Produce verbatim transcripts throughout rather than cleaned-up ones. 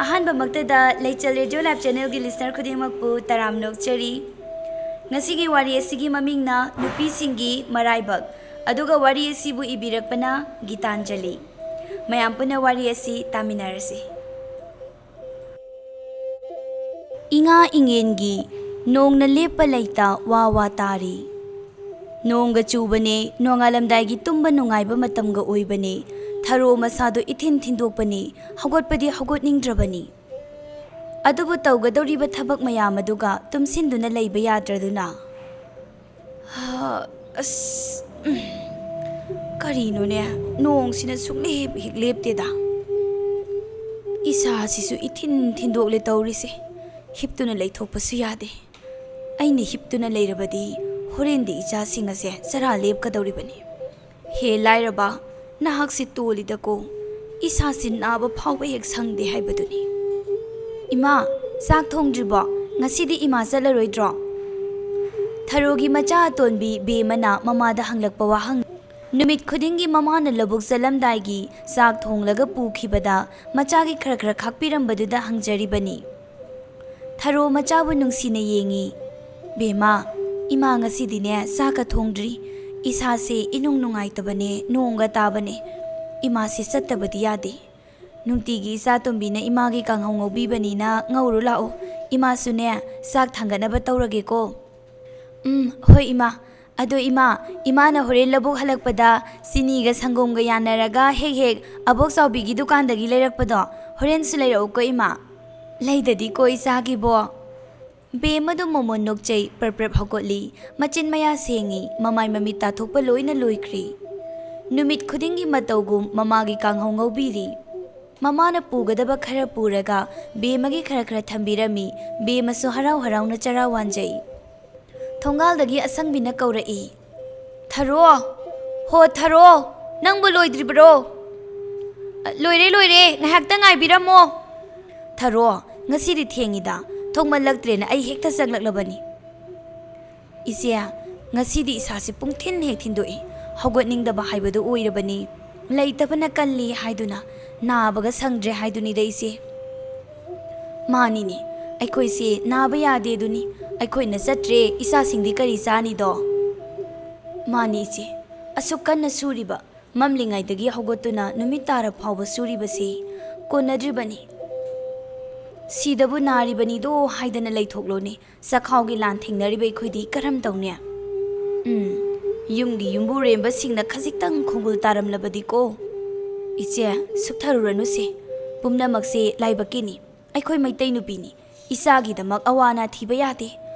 ꯑꯍꯥꯟꯕꯃꯛꯇꯗ ꯂꯩꯆꯜ radio live ꯆꯦꯅꯦꯜꯒꯤ listener ꯈꯨꯗꯤꯡꯃꯛꯄꯨ ꯇꯔꯥꯝꯅ ꯑꯣꯛꯆꯔꯤ꯫ ꯉꯁꯤꯒꯤ ꯋꯥꯔꯤ ꯑꯁꯤꯒꯤ ꯃꯃꯤꯡꯅ ꯅꯨꯄꯤꯁꯤꯡꯒꯤ ꯃꯔꯥꯏꯕꯛ, ꯑꯗꯨꯒ ꯋꯥꯔꯤ ꯑꯁꯤꯕꯨ ꯏꯕꯤꯔꯛꯄꯅ ꯒꯤꯇꯥꯟꯖꯂꯤ꯫ ꯃꯌꯥꯝ ꯄꯨꯟꯅ ꯋꯥꯔꯤ ꯑꯁꯤ ꯇꯥꯃꯤꯟꯅꯔꯁꯤ꯫ ꯏꯉꯥ ꯏꯉꯦꯟꯒꯤ ꯅꯣꯡꯅ ꯂꯦꯞꯄ ꯂꯩꯇ ꯋꯥ ꯋꯥ ꯇꯥꯔꯤ꯫ ꯅꯣꯡꯒ ꯆꯨꯕꯅꯦ, ꯅꯣꯡꯉꯥꯜꯂꯝꯗꯥꯏꯒꯤ ꯇꯨꯝꯕ ꯅꯨꯡꯉꯥꯏꯕ ꯃꯇꯝꯒ ꯑꯣꯏꯕꯅꯦ꯫ ꯊꯔꯣ ꯃꯁꯥꯗꯣ ꯏꯊꯤꯟ ꯊꯤꯟꯗꯣꯛꯄꯅꯦ, ꯍꯧꯒꯠꯄꯗꯤ ꯍꯧꯒꯠꯅꯤꯡꯗ꯭ꯔꯕꯅꯤ꯫ ꯑꯗꯨꯕꯨ ꯇꯧꯒꯗꯧꯔꯤꯕ ꯊꯕꯛ ꯃꯌꯥꯝ ꯑꯗꯨꯒ ꯇꯨꯝꯁꯤꯟꯗꯨꯅ ꯂꯩꯕ ꯌꯥꯗ꯭ꯔꯗꯨꯅ꯫ ꯍꯥ, ꯑꯁ, ꯎꯝ, ꯀꯔꯤꯅꯣꯅꯦ, ꯅꯣꯡꯁꯤꯅ ꯁꯨꯡꯂꯦꯞ ꯍꯦꯛ ꯂꯦꯞꯇꯦꯗ꯫ ꯏꯁꯥꯁꯤꯁꯨ ꯏꯊꯤꯟ ꯊꯤꯟꯗꯣꯛꯂꯦ ꯇꯧꯔꯤꯁꯦ꯫ ꯍꯤꯞꯇꯨꯅ ꯂꯩꯊꯣꯛꯄꯁꯨ ꯌꯥꯗꯦ꯫ ꯑꯩꯅ ꯍꯤꯞꯇꯨꯅ ꯂꯩꯔꯕꯗꯤ ꯍꯣꯔꯦꯟꯗꯤ ꯏꯆꯥꯁꯤꯡ ꯑꯁꯦ ꯆꯔꯥ ꯂꯦꯞꯀꯗꯧꯔꯤꯕꯅꯤ꯫ ꯍꯦ ꯂꯥꯏꯔꯕ, ꯅꯍꯥꯛꯁꯤ ꯇꯣꯜꯂꯤꯗꯀꯣ, ꯏꯁꯥꯁꯤ ꯅꯥꯕ ꯐꯥꯎꯕ ꯍꯦꯛ ꯁꯪꯗꯦ ꯍꯥꯏꯕꯗꯨꯅꯤ꯫ "ꯏꯃꯥ, ꯆꯥꯛ ꯊꯣꯡꯗ꯭ꯔꯤꯕꯣ? ꯉꯁꯤꯗꯤ ꯏꯃꯥ ꯆꯠꯂꯔꯣꯏꯗ꯭ꯔꯣ?" ꯊꯔꯣꯒꯤ ꯃꯆꯥ ꯑꯇꯣꯟꯕꯤ ꯕꯦꯃꯅ ꯃꯃꯥꯗ ꯍꯪꯂꯛꯄ ꯋꯥꯍꯪ꯫ ꯅꯨꯃꯤꯠ ꯈꯨꯗꯤꯡꯒꯤ ꯃꯃꯥꯅ ꯂꯧꯕꯨꯛ ꯆꯠꯂꯝꯗꯥꯏꯒꯤ ꯆꯥꯛ ꯊꯣꯡꯂꯒ ꯄꯨꯈꯤꯕꯗ ꯃꯆꯥꯒꯤ ꯈꯔ ꯈꯔ ꯈꯥꯛꯄꯤꯔꯝꯕꯗꯨꯗ ꯍꯪꯖꯔꯤꯕꯅꯤ꯫ ꯊꯔꯣ ꯃꯆꯥꯕꯨ ꯅꯨꯡꯁꯤꯅ ꯌꯦꯡꯉꯤ꯫ "ꯕꯦꯝꯃ, ꯏꯃꯥ ꯉꯁꯤꯗꯤꯅꯦ ꯆꯥꯛꯀ ꯊꯣꯡꯗ꯭ꯔꯤ꯫ ꯏꯁꯥꯁꯦ ꯏꯅꯨꯡ ꯅꯨꯡꯉꯥꯏꯇꯕꯅꯦ, ꯅꯣꯡꯒ ꯇꯥꯕꯅꯦ꯫ ꯏꯃꯥꯁꯦ ꯆꯠꯇꯕꯗꯤ ꯌꯥꯗꯦ꯫ ꯅꯨꯡꯇꯤꯒꯤ ꯏꯆꯥ ꯇꯣꯝꯕꯤꯅ ꯏꯃꯥꯒꯤ ꯀꯥꯡꯍꯧ ꯉꯧꯕꯤꯕꯅꯤꯅ ꯉꯧꯔꯨ ꯂꯥꯛꯑꯣ꯫ ꯏꯃꯥꯁꯨꯅꯦ ꯆꯥꯛ ꯊꯥꯡꯒꯠꯅꯕ ꯇꯧꯔꯒꯦꯀꯣ꯫" "ꯎꯝ, ꯍꯣꯏ ꯏꯃꯥ꯫ ꯑꯗꯣ ꯏꯃꯥ, ꯏꯃꯥꯅ ꯍꯣꯔꯦꯟ ꯂꯧꯕꯨꯛ ꯍꯜꯂꯛꯄꯗ ꯆꯤꯅꯤꯒ ꯁꯪꯒꯣꯝꯒ ꯌꯥꯅꯔꯒ ꯍꯦꯛ ꯍꯦꯛ ꯑꯕꯣꯛ ꯆꯥꯎꯕꯤꯒꯤ ꯗꯨꯀꯥꯟꯗꯒꯤ ꯂꯩꯔꯛꯄꯗꯣ ꯍꯣꯔꯦꯟꯁꯨ ꯂꯩꯔꯛꯎꯀꯣ ꯏꯃꯥ꯫" "ꯂꯩꯗꯗꯤꯀꯣ ꯏꯆꯥꯒꯤꯕꯣ꯫" ꯕꯦꯝꯃꯗꯨ ꯃꯣꯃꯣꯟ ꯅꯣꯛꯆꯩ ꯄ꯭ꯔꯞ ꯄ꯭ꯔꯞ ꯍꯧꯒꯠꯂꯤ꯫ ꯃꯆꯤꯟ ꯃꯌꯥ ꯁꯦꯡꯉꯤ, ꯃꯃꯥꯏ ꯃꯃꯤꯠ ꯇꯥꯊꯣꯛꯄ ꯂꯣꯏꯅ ꯂꯣꯏꯈ꯭ꯔꯦ꯫ ꯅꯨꯃꯤꯠ ꯈꯨꯗꯤꯡꯒꯤ ꯃꯇꯧꯒꯨꯝ ꯃꯃꯥꯒꯤ ꯀꯥꯡꯍꯧ ꯉꯧꯕꯤꯔꯤ꯫ ꯃꯃꯥꯅ ꯄꯨꯒꯗꯕ ꯈꯔ ꯄꯨꯔꯒ ꯕꯦꯝꯃꯒꯤ ꯈꯔ ꯈꯔ ꯊꯝꯕꯤꯔꯝꯃꯤ꯫ ꯕꯦꯝꯃꯁꯨ ꯍꯔꯥꯎ ꯍꯔꯥꯎꯅ ꯆꯔꯥ ꯋꯥꯟꯖꯩ꯫ ꯊꯣꯡꯒꯥꯜꯗꯒꯤ ꯑꯁꯪꯕꯤꯅ ꯀꯧꯔꯛꯏ, "ꯊꯔꯣ! ꯍꯣ ꯊꯔꯣ! ꯅꯪꯕꯨ ꯂꯣꯏꯗ꯭ꯔꯤꯕ꯭ꯔꯣ?" "ꯂꯣꯏꯔꯦ, ꯂꯣꯏꯔꯦ, ꯉꯥꯏꯍꯥꯛꯇ ꯉꯥꯏꯕꯤꯔꯝꯃꯣ꯫" "ꯊꯔꯣ, ꯉꯁꯤꯗꯤ ꯊꯦꯡꯉꯤꯗ, ꯊꯣꯡꯃꯜꯂꯛꯇ꯭ꯔꯦꯅ ꯑꯩ ꯍꯦꯛꯇ ꯆꯪꯂꯛꯂꯕꯅꯤ꯫" "ꯏꯆꯦ, ꯉꯁꯤꯗꯤ ꯏꯁꯥꯁꯤ ꯄꯨꯡꯊꯤꯟ ꯍꯦꯛ ꯊꯤꯟꯗꯣꯛꯏ꯫ ꯍꯧꯒꯠꯅꯤꯡꯗꯕ ꯍꯥꯏꯕꯗꯨ ꯑꯣꯏꯔꯕꯅꯤ꯫ ꯂꯩꯇꯕꯅ ꯀꯜꯂꯤ ꯍꯥꯏꯗꯨꯅ, ꯅꯥꯕꯒ ꯁꯪꯗ꯭ꯔꯦ ꯍꯥꯏꯗꯨꯅꯤꯗ ꯏꯆꯦ꯫" ꯃꯥꯅꯤꯅꯦ, ꯑꯩꯈꯣꯏꯁꯦ ꯅꯥꯕ ꯌꯥꯗꯦ ꯑꯗꯨꯅꯤ꯫ ꯑꯩꯈꯣꯏꯅ ꯆꯠꯇ꯭ꯔꯦ, ꯏꯆꯥꯁꯤꯡꯗꯤ ꯀꯔꯤ ꯆꯥꯅꯤꯗꯣ? ꯃꯥꯅꯤ ꯏꯆꯦ, ꯑꯁꯨꯛ ꯀꯟꯅ ꯁꯨꯔꯤꯕ, ꯃꯝꯂꯤꯉꯩꯗꯒꯤ ꯍꯧꯒꯠꯇꯨꯅ ꯅꯨꯃꯤꯠ ꯇꯥꯔ ꯐꯥꯎꯕ ꯁꯨꯔꯤꯕꯁꯤ ꯀꯣꯟꯅꯗ꯭ꯔꯤꯕꯅꯤ꯫ ꯁꯤꯗꯕꯨ ꯅꯥꯔꯤꯕꯅꯤꯗꯣ ꯍꯥꯏꯗꯅ ꯂꯩꯊꯣꯛꯂꯣꯅꯦ꯫ ꯆꯈꯥꯎꯒꯤ ꯂꯥꯟ ꯊꯦꯡꯅꯔꯤꯕ ꯑꯩꯈꯣꯏꯗꯤ ꯀꯔꯝ ꯇꯧꯅꯤ? ꯎꯝ, ꯌꯨꯝꯒꯤ ꯌꯨꯝꯕꯨꯔꯦꯝꯕꯁꯤꯡꯅ ꯈꯖꯤꯛꯇꯪ ꯈꯣꯡꯒꯨꯜ ꯇꯥꯔꯝꯂꯕꯗꯤꯀꯣ꯫ ꯏꯆꯦ, ꯁꯨꯛꯊꯔꯨꯔꯅꯨꯁꯦ꯫ ꯄꯨꯝꯅꯃꯛꯁꯦ ꯂꯥꯏꯕꯛꯀꯤꯅꯤ꯫ ꯑꯩꯈꯣꯏ ꯃꯩꯇꯩ ꯅꯨꯄꯤꯅꯤ꯫ ꯏꯆꯥꯒꯤꯗꯃꯛ ꯑꯋꯥ ꯑꯅꯥ ꯊꯤꯕ ꯌꯥꯗꯦ꯫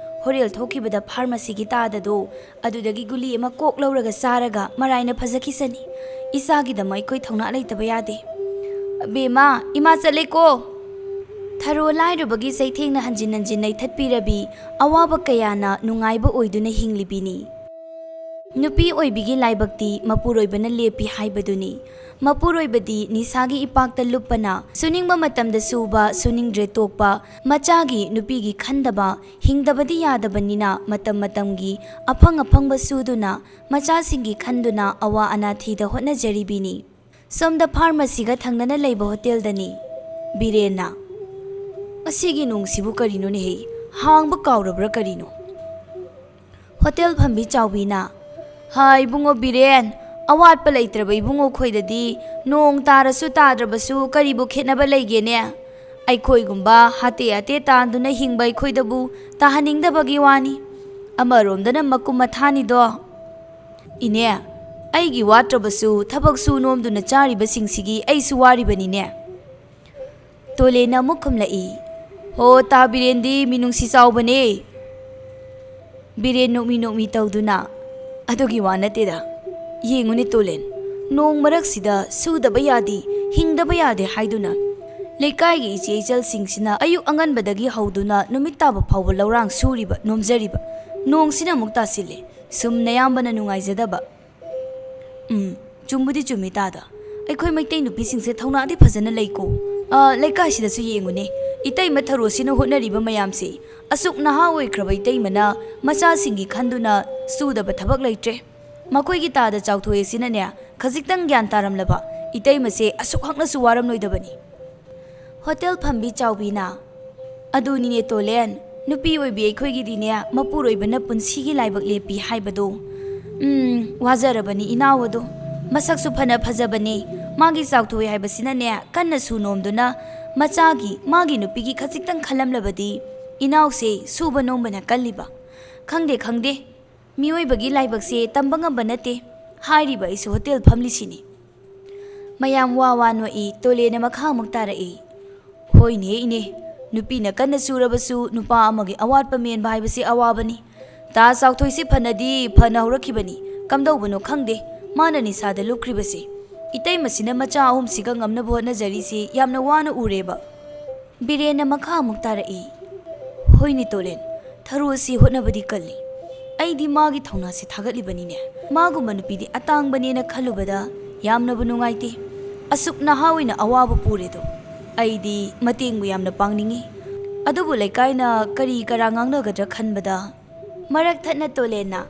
ꯍꯣꯔꯦꯜ ꯊꯣꯛꯈꯤꯕꯗ ꯐꯥꯔꯃꯥꯁꯤꯒꯤ ꯇꯥꯗꯗꯣ, ꯑꯗꯨꯗꯒꯤ ꯒꯨꯂꯤ ꯑꯃ ꯀꯣꯛ ꯂꯧꯔꯒ ꯆꯥꯔꯒ ꯃꯔꯥꯏꯅ ꯐꯖꯈꯤꯁꯅꯤ꯫ ꯏꯆꯥꯒꯤꯗꯃꯛ ꯑꯩꯈꯣꯏ ꯊꯧꯅꯥ ꯂꯩꯇꯕ ꯌꯥꯗꯦ꯫ "ꯕꯦꯝꯃ, ꯏꯃꯥ ꯆꯠꯂꯦꯀꯣ!" ꯊꯔꯣ ꯂꯥꯏꯔꯕꯒꯤ ꯆꯩꯊꯦꯡꯅ ꯍꯟꯖꯤꯟ ꯍꯟꯖꯤꯟ ꯅꯩꯊꯠꯄꯤꯔꯕꯤ ꯑꯋꯥꯕ ꯀꯌꯥꯅ ꯅꯨꯡꯉꯥꯏꯕ ꯑꯣꯏꯗꯨꯅ ꯍꯤꯡꯂꯤꯕꯤꯅꯤ꯫ ꯅꯨꯄꯤ ꯑꯣꯏꯕꯤꯒꯤ ꯂꯥꯏꯕꯛꯇꯤ ꯃꯄꯨꯔꯣꯏꯕꯅ ꯂꯦꯞꯄꯤ ꯍꯥꯏꯕꯗꯨꯅꯤ꯫ ꯃꯄꯨꯔꯣꯏꯕꯗꯤ ꯅꯤꯁꯥꯒꯤ ꯏꯄꯥꯛꯇ ꯂꯨꯞꯄꯅ ꯁꯨꯅꯤꯡꯕ ꯃꯇꯝꯗ ꯁꯨꯕ, ꯁꯨꯅꯤꯡꯗ꯭ꯔꯦ ꯇꯣꯛꯄ, ꯃꯆꯥꯒꯤ, ꯅꯨꯄꯤꯒꯤ ꯈꯟꯗꯕ, ꯍꯤꯡꯗꯕꯗꯤ ꯌꯥꯗꯕꯅꯤꯅ ꯃꯇꯝ ꯃꯇꯝꯒꯤ ꯑꯐꯪ ꯑꯐꯪꯕ ꯁꯨꯗꯨꯅ ꯃꯆꯥꯁꯤꯡꯒꯤ ꯈꯟꯗꯨꯅ ꯑꯋꯥ ꯑꯅꯥ ꯊꯤꯗ ꯍꯣꯠꯅꯖꯔꯤꯕꯤꯅꯤ꯫ ꯁꯣꯝꯗ ꯐꯥꯔꯃꯥꯁꯤꯒ ꯊꯪꯅꯅ ꯂꯩꯕ ꯍꯣꯇꯦꯜꯗꯅꯤ꯫ ꯕꯤꯔꯦꯟꯅ, "ꯑꯁꯤꯒꯤ ꯅꯣꯡꯁꯤꯕꯨ ꯀꯔꯤꯅꯣꯅꯦꯍꯦ? ꯍꯥꯡꯕ ꯀꯥꯎꯔꯕ꯭ꯔꯥ ꯀꯔꯤꯅꯣ?" ꯍꯣꯇꯦꯜ ꯐꯝꯕꯤ ꯆꯥꯎꯕꯤꯅ, "ꯍꯥ, ꯏꯕꯨꯡꯉꯣ ꯕꯤꯔꯦꯟ, ꯑꯋꯥꯠꯄ ꯂꯩꯇ꯭ꯔꯕ ꯏꯕꯨꯡꯉꯣ ꯈꯣꯏꯗꯗꯤ ꯅꯣꯡ ꯇꯥꯔꯁꯨ ꯇꯥꯗ꯭ꯔꯕꯁꯨ ꯀꯔꯤꯕꯨ ꯈꯦꯠꯅꯕ ꯂꯩꯒꯦꯅꯦ? ꯑꯩꯈꯣꯏꯒꯨꯝꯕ ꯍꯥꯇꯦ ꯍꯥꯇꯦ ꯇꯥꯟꯗꯨꯅ ꯍꯤꯡꯕ ꯑꯩꯈꯣꯏꯗꯕꯨ ꯇꯥꯍꯟꯅꯤꯡꯗꯕꯒꯤ ꯋꯥꯅꯤ꯫ ꯑꯃꯔꯣꯝꯗꯅ ꯃꯀꯨꯝ ꯃꯊꯥꯅꯤꯗꯣ꯫ ꯏꯅꯦ, ꯑꯩꯒꯤ ꯋꯥꯠꯇ꯭ꯔꯕꯁꯨ ꯊꯕꯛ ꯁꯨ ꯅꯣꯝꯗꯨꯅ ꯆꯥꯔꯤꯕꯁꯤꯡꯁꯤꯒꯤ ꯑꯩꯁꯨ ꯋꯥꯔꯤꯕꯅꯤꯅꯦ꯫" ꯇꯣꯂꯦꯟꯅ ꯑꯃꯨꯛ ꯈꯨꯝꯂꯛꯏ, "ꯍꯣ, ꯇꯥ ꯕꯤꯔꯦꯟꯗꯤ ꯃꯤꯅꯨꯡꯁꯤ ꯆꯥꯎꯕꯅꯦ꯫" ꯕꯤꯔꯦꯟ ꯅꯣꯛꯃꯤ ꯅꯣꯛꯃꯤ ꯇꯧꯗꯨꯅ, "ꯑꯗꯨꯒꯤ ꯋꯥ ꯅꯠꯇꯦꯗ꯫ ꯌꯦꯡꯉꯨꯅꯦ ꯇꯣꯂꯦꯟ, ꯅꯣꯡ ꯃꯔꯛꯁꯤꯗ ꯁꯨꯗꯕ ꯌꯥꯗꯦ, ꯍꯤꯡꯗꯕ ꯌꯥꯗꯦ ꯍꯥꯏꯗꯨꯅ ꯂꯩꯀꯥꯏꯒꯤ ꯏꯆꯦ ꯏꯆꯜꯁꯤꯡꯁꯤꯅ ꯑꯌꯨꯛ ꯑꯉꯟꯕꯗꯒꯤ ꯍꯧꯗꯨꯅ ꯅꯨꯃꯤꯠ ꯇꯥꯕ ꯐꯥꯎꯕ ꯂꯧꯔꯥꯡ ꯁꯨꯔꯤꯕ, ꯅꯣꯝꯖꯔꯤꯕ꯫ ꯅꯣꯡꯁꯤꯅ ꯑꯃꯨꯛ ꯇꯥꯁꯤꯜꯂꯦ꯫ ꯁꯨꯝ ꯅꯌꯥꯝꯕꯅ ꯅꯨꯡꯉꯥꯏꯖꯗꯕ꯫" "ꯎꯝ, ꯆꯨꯝꯕꯨꯗꯤ ꯆꯨꯝꯃꯤ ꯇꯥꯗ꯫ ꯑꯩꯈꯣꯏ ꯃꯩꯇꯩ ꯅꯨꯄꯤꯁꯤꯡꯁꯦ ꯊꯧꯅꯥꯗꯤ ꯐꯖꯅ ꯂꯩꯀꯣ꯫ ꯑ, ꯂꯩꯀꯥꯏꯁꯤꯗꯁꯨ ꯌꯦꯡꯉꯨꯅꯦ, ꯏꯇꯩꯃ ꯊꯔꯣꯁꯤꯅ ꯍꯣꯠꯅꯔꯤꯕ ꯃꯌꯥꯝꯁꯦ꯫ ꯑꯁꯨꯛ ꯅꯍꯥ ꯑꯣꯏꯈ꯭ꯔꯕ ꯏꯇꯩꯃꯅ ꯃꯆꯥꯁꯤꯡꯒꯤ ꯈꯟꯗꯨꯅ ꯁꯨꯗꯕ ꯊꯕꯛ ꯂꯩꯇ꯭ꯔꯦ꯫ ꯃꯈꯣꯏꯒꯤ ꯇꯥꯗ ꯆꯥꯎꯊꯣꯛꯑꯦꯁꯤꯅꯅꯦ, ꯈꯖꯤꯛꯇꯪ ꯒ꯭ꯌꯥꯟ ꯇꯥꯔꯝꯂꯕ ꯏꯇꯩꯃꯁꯦ ꯑꯁꯨꯛ ꯍꯛꯅꯁꯨ ꯋꯥꯔꯝꯂꯣꯏꯗꯕꯅꯤ꯫" ꯍꯣꯇꯦꯜ ꯐꯝꯕꯤ ꯆꯥꯎꯕꯤꯅ, ꯑꯗꯨꯅꯤꯅꯦ ꯇꯣꯂꯦꯟ, ꯅꯨꯄꯤ ꯑꯣꯏꯕꯤ ꯑꯩꯈꯣꯏꯒꯤꯗꯤꯅꯦ, ꯃꯄꯨꯔꯣꯏꯕꯅ ꯄꯨꯟꯁꯤꯒꯤ ꯂꯥꯏꯕꯛ ꯂꯦꯞꯄꯤ ꯍꯥꯏꯕꯗꯣ꯫ ꯎꯝ, ꯋꯥꯖꯔꯕꯅꯤ ꯏꯅꯥꯎ ꯑꯗꯣ꯫ ꯃꯁꯛꯁꯨ ꯐꯅ ꯐꯖꯕꯅꯤ꯫ ꯃꯥꯒꯤ ꯆꯥꯎꯊꯣꯏ ꯍꯥꯏꯕꯁꯤꯅꯅꯦ, ꯀꯟꯅ ꯁꯨ ꯅꯣꯝꯗꯨꯅ ꯃꯆꯥꯒꯤ, ꯃꯥꯒꯤ ꯅꯨꯄꯤꯒꯤ ꯈꯖꯤꯛꯇꯪ ꯈꯜꯂꯝꯂꯕꯗꯤ ꯏꯅꯥꯎꯁꯦ ꯁꯨꯕ ꯅꯣꯝꯕꯅ ꯀꯜꯂꯤꯕ꯫ ꯈꯪꯗꯦ, ꯈꯪꯗꯦ꯫ ꯃꯤꯑꯣꯏꯕꯒꯤ ꯂꯥꯏꯕꯛꯁꯦ ꯇꯝꯕ ꯉꯝꯕ ꯅꯠꯇꯦ꯫ ꯍꯥꯏꯔꯤꯕ ꯑꯩꯁꯨ ꯍꯣꯇꯦꯜ ꯐꯝꯂꯤꯁꯤꯅꯤ꯫ ꯃꯌꯥꯝ ꯋꯥ ꯋꯥ ꯅꯣꯛꯏ꯫ ꯇꯣꯂꯦꯅ ꯃꯈꯥ ꯑꯃꯨꯛ ꯇꯥꯔꯛꯏ꯫ ꯍꯣꯏꯅꯦ ꯏꯅꯦ, ꯅꯨꯄꯤꯅ ꯀꯟꯅ ꯁꯨꯔꯕꯁꯨ ꯅꯨꯄꯥ ꯑꯃꯒꯤ ꯑꯋꯥꯠꯄ ꯃꯦꯟꯕ ꯍꯥꯏꯕꯁꯤ ꯑꯋꯥꯕꯅꯤ꯫ ꯇꯥ ꯆꯥꯎꯊꯣꯏꯁꯤ ꯐꯅꯗꯤ ꯐꯅ ꯍꯧꯔꯛꯈꯤꯕꯅꯤ, ꯀꯝꯗꯧꯕꯅꯣ ꯈꯪꯗꯦ ꯃꯥꯅ ꯅꯤꯁꯥꯗ ꯂꯨꯞꯈ꯭ꯔꯤꯕꯁꯦ꯫ ꯏꯇꯩꯃꯁꯤꯅ ꯃꯆꯥ ꯑꯍꯨꯝꯁꯤꯒ ꯉꯝꯅꯕ ꯍꯣꯠꯅꯖꯔꯤꯁꯤ ꯌꯥꯝꯅ ꯋꯥꯅ ꯎꯔꯦꯕ꯫ ꯕꯤꯔꯦꯟꯅ ꯃꯈꯥ ꯑꯃꯨꯛ ꯇꯥꯔꯛꯏ꯫ ꯍꯣꯏꯅꯦ ꯇꯣꯂꯦꯟ, ꯊꯔꯨ ꯑꯁꯤ ꯍꯣꯠꯅꯕꯗꯤ ꯀꯜꯂꯤ꯫ ꯑꯩꯗꯤ ꯃꯥꯒꯤ ꯊꯧꯅꯥꯁꯤ ꯊꯥꯒꯠꯂꯤꯕꯅꯤꯅꯦ꯫ ꯃꯥꯒꯨꯝꯕ ꯅꯨꯄꯤꯗꯤ ꯑꯇꯥꯡꯕꯅꯦꯅ ꯈꯜꯂꯨꯕꯗ ꯌꯥꯝꯅꯕꯨ ꯅꯨꯡꯉꯥꯏꯇꯦ꯫ ꯑꯁꯨꯛ ꯅꯍꯥ ꯑꯣꯏꯅ ꯑꯋꯥꯕ ꯄꯨꯔꯦꯗꯣ꯫ ꯑꯩꯗꯤ ꯃꯇꯦꯡꯕꯨ ꯌꯥꯝꯅ ꯄꯥꯡꯅꯤꯡꯏ꯫ ꯑꯗꯨꯕꯨ ꯂꯩꯀꯥꯏꯅ ꯀꯔꯤ ꯀꯔꯥ ꯉꯥꯡꯅꯒꯗ꯭ꯔꯥ ꯈꯟꯕꯗ ꯃꯔꯛ ꯊꯠꯅ ꯇꯣꯂꯦꯟꯅ,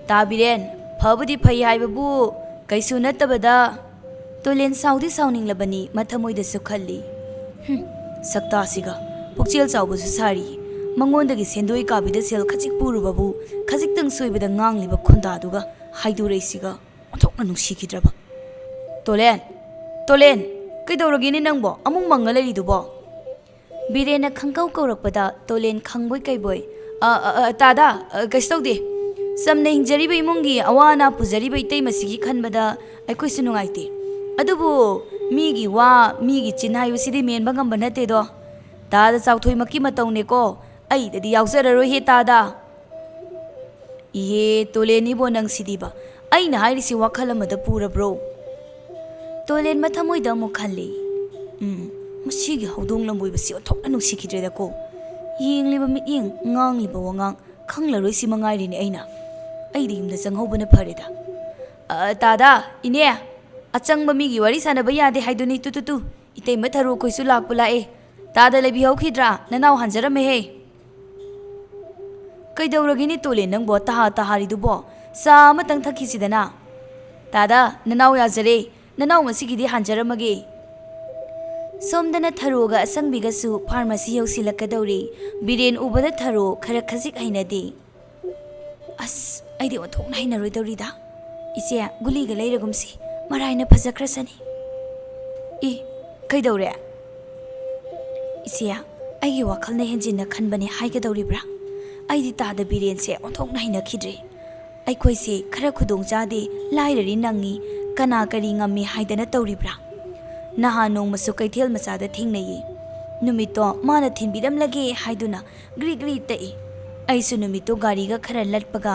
"ꯇꯥ ꯕꯤꯔꯦꯟ, ꯐꯕꯨꯗꯤ ꯐꯩ ꯍꯥꯏꯕꯕꯨ ꯀꯩꯁꯨ ꯅꯠꯇꯕꯗ" ꯇꯣꯂꯦꯟ ꯁꯥꯎꯗꯤ ꯁꯥꯎꯅꯤꯡꯂꯕꯅꯤ, ꯃꯊꯃꯣꯏꯗꯁꯨ ꯈꯜꯂꯤ, "ꯍꯨꯝ, ꯁꯛꯇꯥꯁꯤꯒ ꯄꯨꯛꯆꯦꯜ ꯆꯥꯎꯕꯁꯨ ꯁꯥꯔꯤ꯫ ꯃꯉꯣꯟꯗꯒꯤ ꯁꯦꯟꯗꯣꯏ ꯀꯥꯕꯤꯗ ꯁꯦꯜ ꯈꯖꯤꯛ ꯄꯨꯔꯨꯕꯕꯨ ꯈꯖꯤꯛꯇꯪ ꯁꯣꯏꯕꯗ ꯉꯥꯡꯂꯤꯕ ꯈꯣꯟꯗꯥꯗꯨꯒ ꯍꯥꯏꯗꯣꯔꯛꯏꯁꯤꯒ ꯑꯣꯟꯊꯣꯛꯅ ꯅꯨꯡꯁꯤꯈꯤꯗ꯭ꯔꯕ꯫ ꯇꯣꯂꯦꯟ, ꯇꯣꯂꯦꯟ, ꯀꯩꯗꯧꯔꯒꯦꯅꯦ ꯅꯪꯕꯣ? ꯑꯃꯨꯛ ꯃꯪꯉ ꯂꯩꯔꯤꯗꯨꯕꯣ?" ꯕꯤꯔꯦꯟꯅ ꯈꯪꯀꯧ ꯀꯧꯔꯛꯄꯗ ꯇꯣꯂꯦꯟ ꯈꯪꯕꯣꯏ ꯀꯩꯕꯣꯏ, "ꯑ, ꯑ, ꯑ, ꯇꯥꯗ, ꯑ, ꯀꯩꯁꯨ ꯇꯧꯗꯦ꯫ ꯆꯝꯅ ꯍꯤꯡꯖꯔꯤꯕ ꯏꯃꯨꯡꯒꯤ ꯑꯋꯥ ꯑꯅꯥ ꯄꯨꯖꯔꯤꯕ ꯏꯇꯩꯃꯁꯤꯒꯤ ꯈꯟꯕꯗ ꯑꯩꯈꯣꯏꯁꯨ ꯅꯨꯡꯉꯥꯏꯇꯦ꯫ ꯑꯗꯨꯕꯨ ꯃꯤꯒꯤ ꯋꯥ, ꯃꯤꯒꯤ ꯆꯤꯟ ꯍꯥꯏꯕꯁꯤꯗꯤ ꯃꯦꯟꯕ ꯉꯝꯕ ꯅꯠꯇꯦꯗꯣ꯫ ꯇꯥꯗ ꯆꯥꯎꯊꯣꯏꯃꯛꯀꯤ ꯃꯇꯧꯅꯦꯀꯣ꯫ ꯑꯩꯗꯗꯤ ꯌꯥꯎꯖꯔꯔꯣꯏꯍꯦ ꯇꯥꯗ꯫" "ꯏꯍꯦ, ꯇꯣꯂꯦꯟ ꯏꯕꯣ, ꯅꯪꯁꯤꯗꯤꯕ꯫ ꯑꯩꯅ ꯍꯥꯏꯔꯤꯁꯤ ꯋꯥꯈꯜ ꯑꯃꯗ ꯄꯨꯔꯕ꯭ꯔꯣ?" ꯇꯣꯂꯦꯟ ꯃꯊꯃꯣꯏꯗ ꯑꯃꯨꯛ ꯈꯜꯂꯤ꯫ "ꯎꯝ, ꯃꯁꯤꯒꯤ ꯍꯧꯗꯣꯡ ꯂꯝꯕꯣꯏꯕꯁꯤ ꯑꯣꯟꯊꯣꯛꯅ ꯅꯨꯡꯁꯤꯈꯤꯗ꯭ꯔꯦꯗꯀꯣ꯫ ꯌꯦꯡꯂꯤꯕ ꯃꯤꯠꯌꯦꯡ, ꯉꯥꯡꯂꯤꯕ ꯋꯥꯉꯥꯡ, ꯈꯪꯂꯔꯣꯏꯁꯤ ꯃꯉꯥꯏꯔꯦꯅꯦ ꯑꯩꯅ꯫ ꯑꯩꯗꯤ ꯌꯨꯝꯗ ꯆꯪꯍꯧꯕꯅ ꯐꯔꯦꯗ꯫ ꯑ, ꯇꯥꯗ, ꯏꯅꯦ, ꯑꯆꯪꯕ ꯃꯤꯒꯤ ꯋꯥꯔꯤ ꯁꯥꯟꯅꯕ ꯌꯥꯗꯦ ꯍꯥꯏꯗꯨꯅꯤ꯫ ꯇꯨ, ꯇꯨ, ꯇꯨ, ꯏꯇꯩꯃ ꯊꯔꯣ ꯑꯩꯈꯣꯏꯁꯨ ꯂꯥꯛꯄ ꯂꯥꯛꯑꯦ꯫ ꯇꯥꯗ ꯂꯩꯕꯤꯍꯧꯈꯤꯗ꯭ꯔꯥ? ꯅꯅꯥꯎ ꯍꯟꯖꯔꯝꯃꯦꯍꯦ꯫" "ꯀꯩꯗꯧꯔꯒꯦꯅꯦ ꯇꯣꯂꯦꯟ ꯅꯪꯕꯣ ꯇꯍꯥ ꯇꯍꯥꯔꯤꯗꯨꯕꯣ? ꯆꯥ ꯑꯃꯇꯪ ꯊꯛꯈꯤꯁꯤꯗꯅ꯫" "ꯇꯥꯗ, ꯅꯅꯥꯎ ꯌꯥꯖꯔꯦ꯫ ꯅꯅꯥꯎ ꯉꯁꯤꯒꯤꯗꯤ ꯍꯟꯖꯔꯝꯃꯒꯦ꯫" ꯁꯣꯝꯗꯅ ꯊꯔꯣꯒ ꯑꯁꯪꯕꯤꯒꯁꯨ ꯐꯥꯔꯃꯥꯁꯤ ꯌꯧꯁꯤꯜꯂꯛꯀꯗꯧꯔꯤ꯫ ꯕꯤꯔꯦꯟ ꯎꯕꯗ ꯊꯔꯣ ꯈꯔ ꯈꯖꯤꯛ ꯍꯩꯅꯗꯦ꯫ "ꯑꯁ, ꯑꯩꯗꯤ ꯑꯣꯟꯊꯣꯛꯅ ꯍꯩꯅꯔꯣꯏꯗꯧꯔꯤꯗ꯫ ꯏꯆꯦ, ꯒꯨꯂꯤꯒ ꯂꯩꯔꯒꯨꯝꯁꯤ, ꯃꯔꯥꯏꯅ ꯐꯖꯈ꯭ꯔꯁꯅꯤ꯫" "ꯏ, ꯀꯩꯗꯧꯔꯦ?" "ꯏꯆꯦ, ꯑꯩꯒꯤ ꯋꯥꯈꯜꯅ ꯍꯦꯟꯖꯤꯟꯅ ꯈꯟꯕꯅꯦ ꯍꯥꯏꯒꯗꯧꯔꯤꯕ꯭ꯔꯥ? ꯑꯩꯗꯤ ꯇꯥꯗ ꯕꯤꯔꯦꯟꯁꯦ ꯑꯣꯟꯊꯣꯛꯅ ꯍꯩꯅꯈꯤꯗ꯭ꯔꯦ꯫ ꯑꯩꯈꯣꯏꯁꯦ ꯈꯔ ꯈꯨꯗꯣꯡ ꯆꯥꯗꯦ, ꯂꯥꯏꯔꯔꯤ ꯅꯪꯉꯤ, ꯀꯅꯥ ꯀꯔꯤ ꯉꯝꯃꯤ ꯍꯥꯏꯗꯅ ꯇꯧꯔꯤꯕ꯭ꯔꯥ? ꯅꯍꯥꯟ ꯅꯣꯡꯃꯁꯨ ꯀꯩꯊꯦꯜ ꯃꯆꯥꯗ ꯊꯦꯡꯅꯩꯌꯦ꯫ ꯅꯨꯃꯤꯠꯇꯣ ꯃꯥꯅ ꯊꯤꯟꯕꯤꯔꯝꯂꯒꯦ ꯍꯥꯏꯗꯨꯅ ꯒ꯭ꯔꯤ ꯒ꯭ꯔꯤ ꯇꯛꯏ꯫ ꯑꯩꯁꯨ ꯅꯨꯃꯤꯠꯇꯨ ꯒꯥꯔꯤꯒ ꯈꯔ ꯂꯠꯄꯒ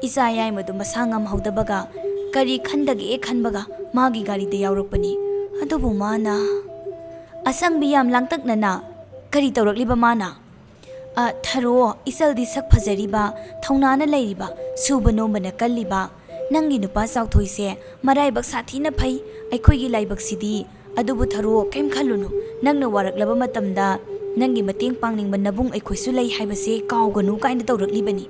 ꯏꯆꯥ ꯌꯥꯏꯃꯗꯨ ꯃꯁꯥ ꯉꯝꯍꯧꯗꯕꯒ ꯀꯔꯤ ꯈꯟꯗꯒꯦ ꯈꯟꯕꯒ ꯃꯥꯒꯤ ꯒꯥꯔꯤꯗ ꯌꯥꯎꯔꯛꯄꯅꯤ꯫ ꯑꯗꯨꯕꯨ ꯃꯥꯅ" "ꯑꯁꯪꯕꯤ ꯌꯥꯝ ꯂꯥꯡꯇꯛꯅꯅ ꯀꯔꯤ ꯇꯧꯔꯛꯂꯤꯕ ꯃꯥꯅ?" "ꯑ, ꯊꯔꯣ, ꯏꯆꯜꯗꯤ ꯁꯛ ꯐꯖꯔꯤꯕ, ꯊꯧꯅꯥꯅ ꯂꯩꯔꯤꯕ, ꯁꯨꯕ ꯅꯣꯝꯕꯅ ꯀꯜꯂꯤꯕ꯫ ꯅꯪꯒꯤ ꯅꯨꯄꯥ ꯆꯥꯎꯊꯣꯏꯁꯦ ꯃꯔꯥꯏꯕꯛ ꯁꯥꯊꯤꯅ ꯐꯩ꯫ ꯑꯩꯈꯣꯏꯒꯤ ꯂꯥꯏꯕꯛꯁꯤꯗꯤ꯫ ꯑꯗꯨꯕꯨ ꯊꯔꯣ, ꯀꯩꯝ ꯈꯜꯂꯨꯅꯨ꯫ ꯅꯪꯅ ꯋꯥꯔꯛꯂꯕ ꯃꯇꯝꯗ ꯅꯪꯒꯤ ꯃꯇꯦꯡ ꯄꯥꯡꯅꯤꯡꯕ ꯅꯕꯨꯡ ꯑꯩꯈꯣꯏꯁꯨ ꯂꯩ ꯍꯥꯏꯕꯁꯦ ꯀꯥꯎꯒꯅꯨ" ꯀꯥꯏꯅ ꯇꯧꯔꯛꯂꯤꯕꯅꯤ꯫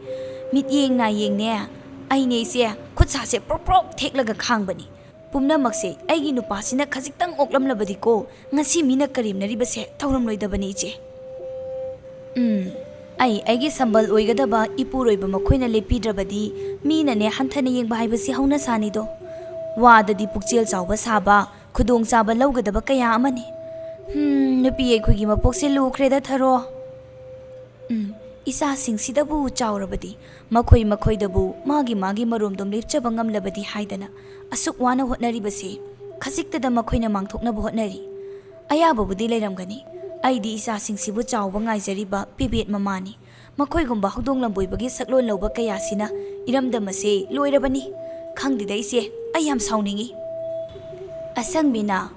ꯃꯤꯠꯌꯦꯡ ꯅꯥꯌꯦꯡꯅꯦ, ꯑꯩꯅꯦ ꯏꯆꯦ, ꯈꯨꯠ ꯁꯥꯁꯦ ꯄ꯭ꯔꯣꯛ ꯄ꯭ꯔꯣꯛ ꯊꯦꯛꯂꯒ ꯈꯥꯡꯕꯅꯤ꯫ ꯄꯨꯝꯅꯃꯛꯁꯦ ꯑꯩꯒꯤ ꯅꯨꯄꯥꯁꯤꯅ ꯈꯖꯤꯛꯇꯪ ꯑꯣꯛꯂꯝꯂꯕꯗꯤꯀꯣ, ꯉꯁꯤ ꯃꯤꯅ ꯀꯔꯦꯝꯅꯔꯤꯕꯁꯦ ꯇꯧꯔꯝꯂꯣꯏꯗꯕꯅꯤ, ꯏꯆꯦ꯫ ꯎꯝ, ꯑꯩ ꯑꯩꯒꯤ ꯁꯝꯕꯜ ꯑꯣꯏꯒꯗꯕ ꯏꯄꯨꯔꯣꯏꯕ ꯃꯈꯣꯏꯅ ꯂꯦꯞꯄꯤꯗ꯭ꯔꯕꯗꯤ ꯃꯤꯅꯅꯦ ꯍꯟꯊꯅ ꯌꯦꯡꯕ ꯍꯥꯏꯕꯁꯤ ꯍꯧꯅ ꯁꯥꯅꯤꯗꯣ꯫ ꯋꯥꯗꯗꯤ ꯄꯨꯛꯆꯦꯜ ꯆꯥꯎꯕ ꯁꯥꯕ, ꯈꯨꯗꯣꯡꯆꯥꯕ ꯂꯧꯒꯗꯕ ꯀꯌꯥ ꯑꯃꯅꯤ꯫ ꯍꯝ, ꯅꯨꯄꯤ ꯑꯩꯈꯣꯏꯒꯤ ꯃꯄꯣꯛꯁꯦ ꯂꯨꯈ꯭ꯔꯦꯗ, ꯊꯔꯣ꯫ ꯎꯝ, ꯏꯆꯥꯁꯤꯡꯁꯤꯗꯕꯨ ꯆꯥꯎꯔꯕꯗꯤ, ꯃꯈꯣꯏ ꯃꯈꯣꯏꯗꯕꯨ ꯃꯥꯒꯤ ꯃꯥꯒꯤ ꯃꯔꯣꯝꯗꯣꯝ ꯂꯦꯞꯆꯕ ꯉꯝꯂꯕꯗꯤ ꯍꯥꯏꯗꯅ ꯑꯁꯨꯛ ꯋꯥꯅ ꯍꯣꯠꯅꯔꯤꯕꯁꯤ ꯈꯖꯤꯛꯇꯗ ꯃꯈꯣꯏꯅ ꯃꯥꯡꯊꯣꯛꯅꯕ ꯍꯣꯠꯅꯔꯤ꯫ ꯑꯌꯥꯕꯕꯨꯗꯤ ꯂꯩꯔꯝꯒꯅꯤ꯫ ꯑꯩꯗꯤ ꯏꯆꯥꯁꯤꯡꯁꯤꯕꯨ ꯆꯥꯎꯕ ꯉꯥꯏꯖꯔꯤꯕ ꯄꯦꯕꯦꯠ ꯃꯃꯥꯅꯤ꯫ ꯃꯈꯣꯏꯒꯨꯝꯕ ꯍꯧꯗꯣꯡ ꯂꯝꯕꯣꯏꯕꯒꯤ ꯁꯛꯂꯣꯟ ꯂꯧꯕ ꯀꯌꯥꯁꯤꯅ ꯏꯔꯝꯗꯝ ꯑꯁꯦ ꯂꯣꯏꯔꯕꯅꯤ꯫ ꯈꯪꯗꯦꯗ ꯏꯆꯦ, ꯑꯩ ꯌꯥꯝ ꯁꯥꯎꯅꯤꯡꯏ꯫ ꯑꯁꯪꯕꯤꯅ,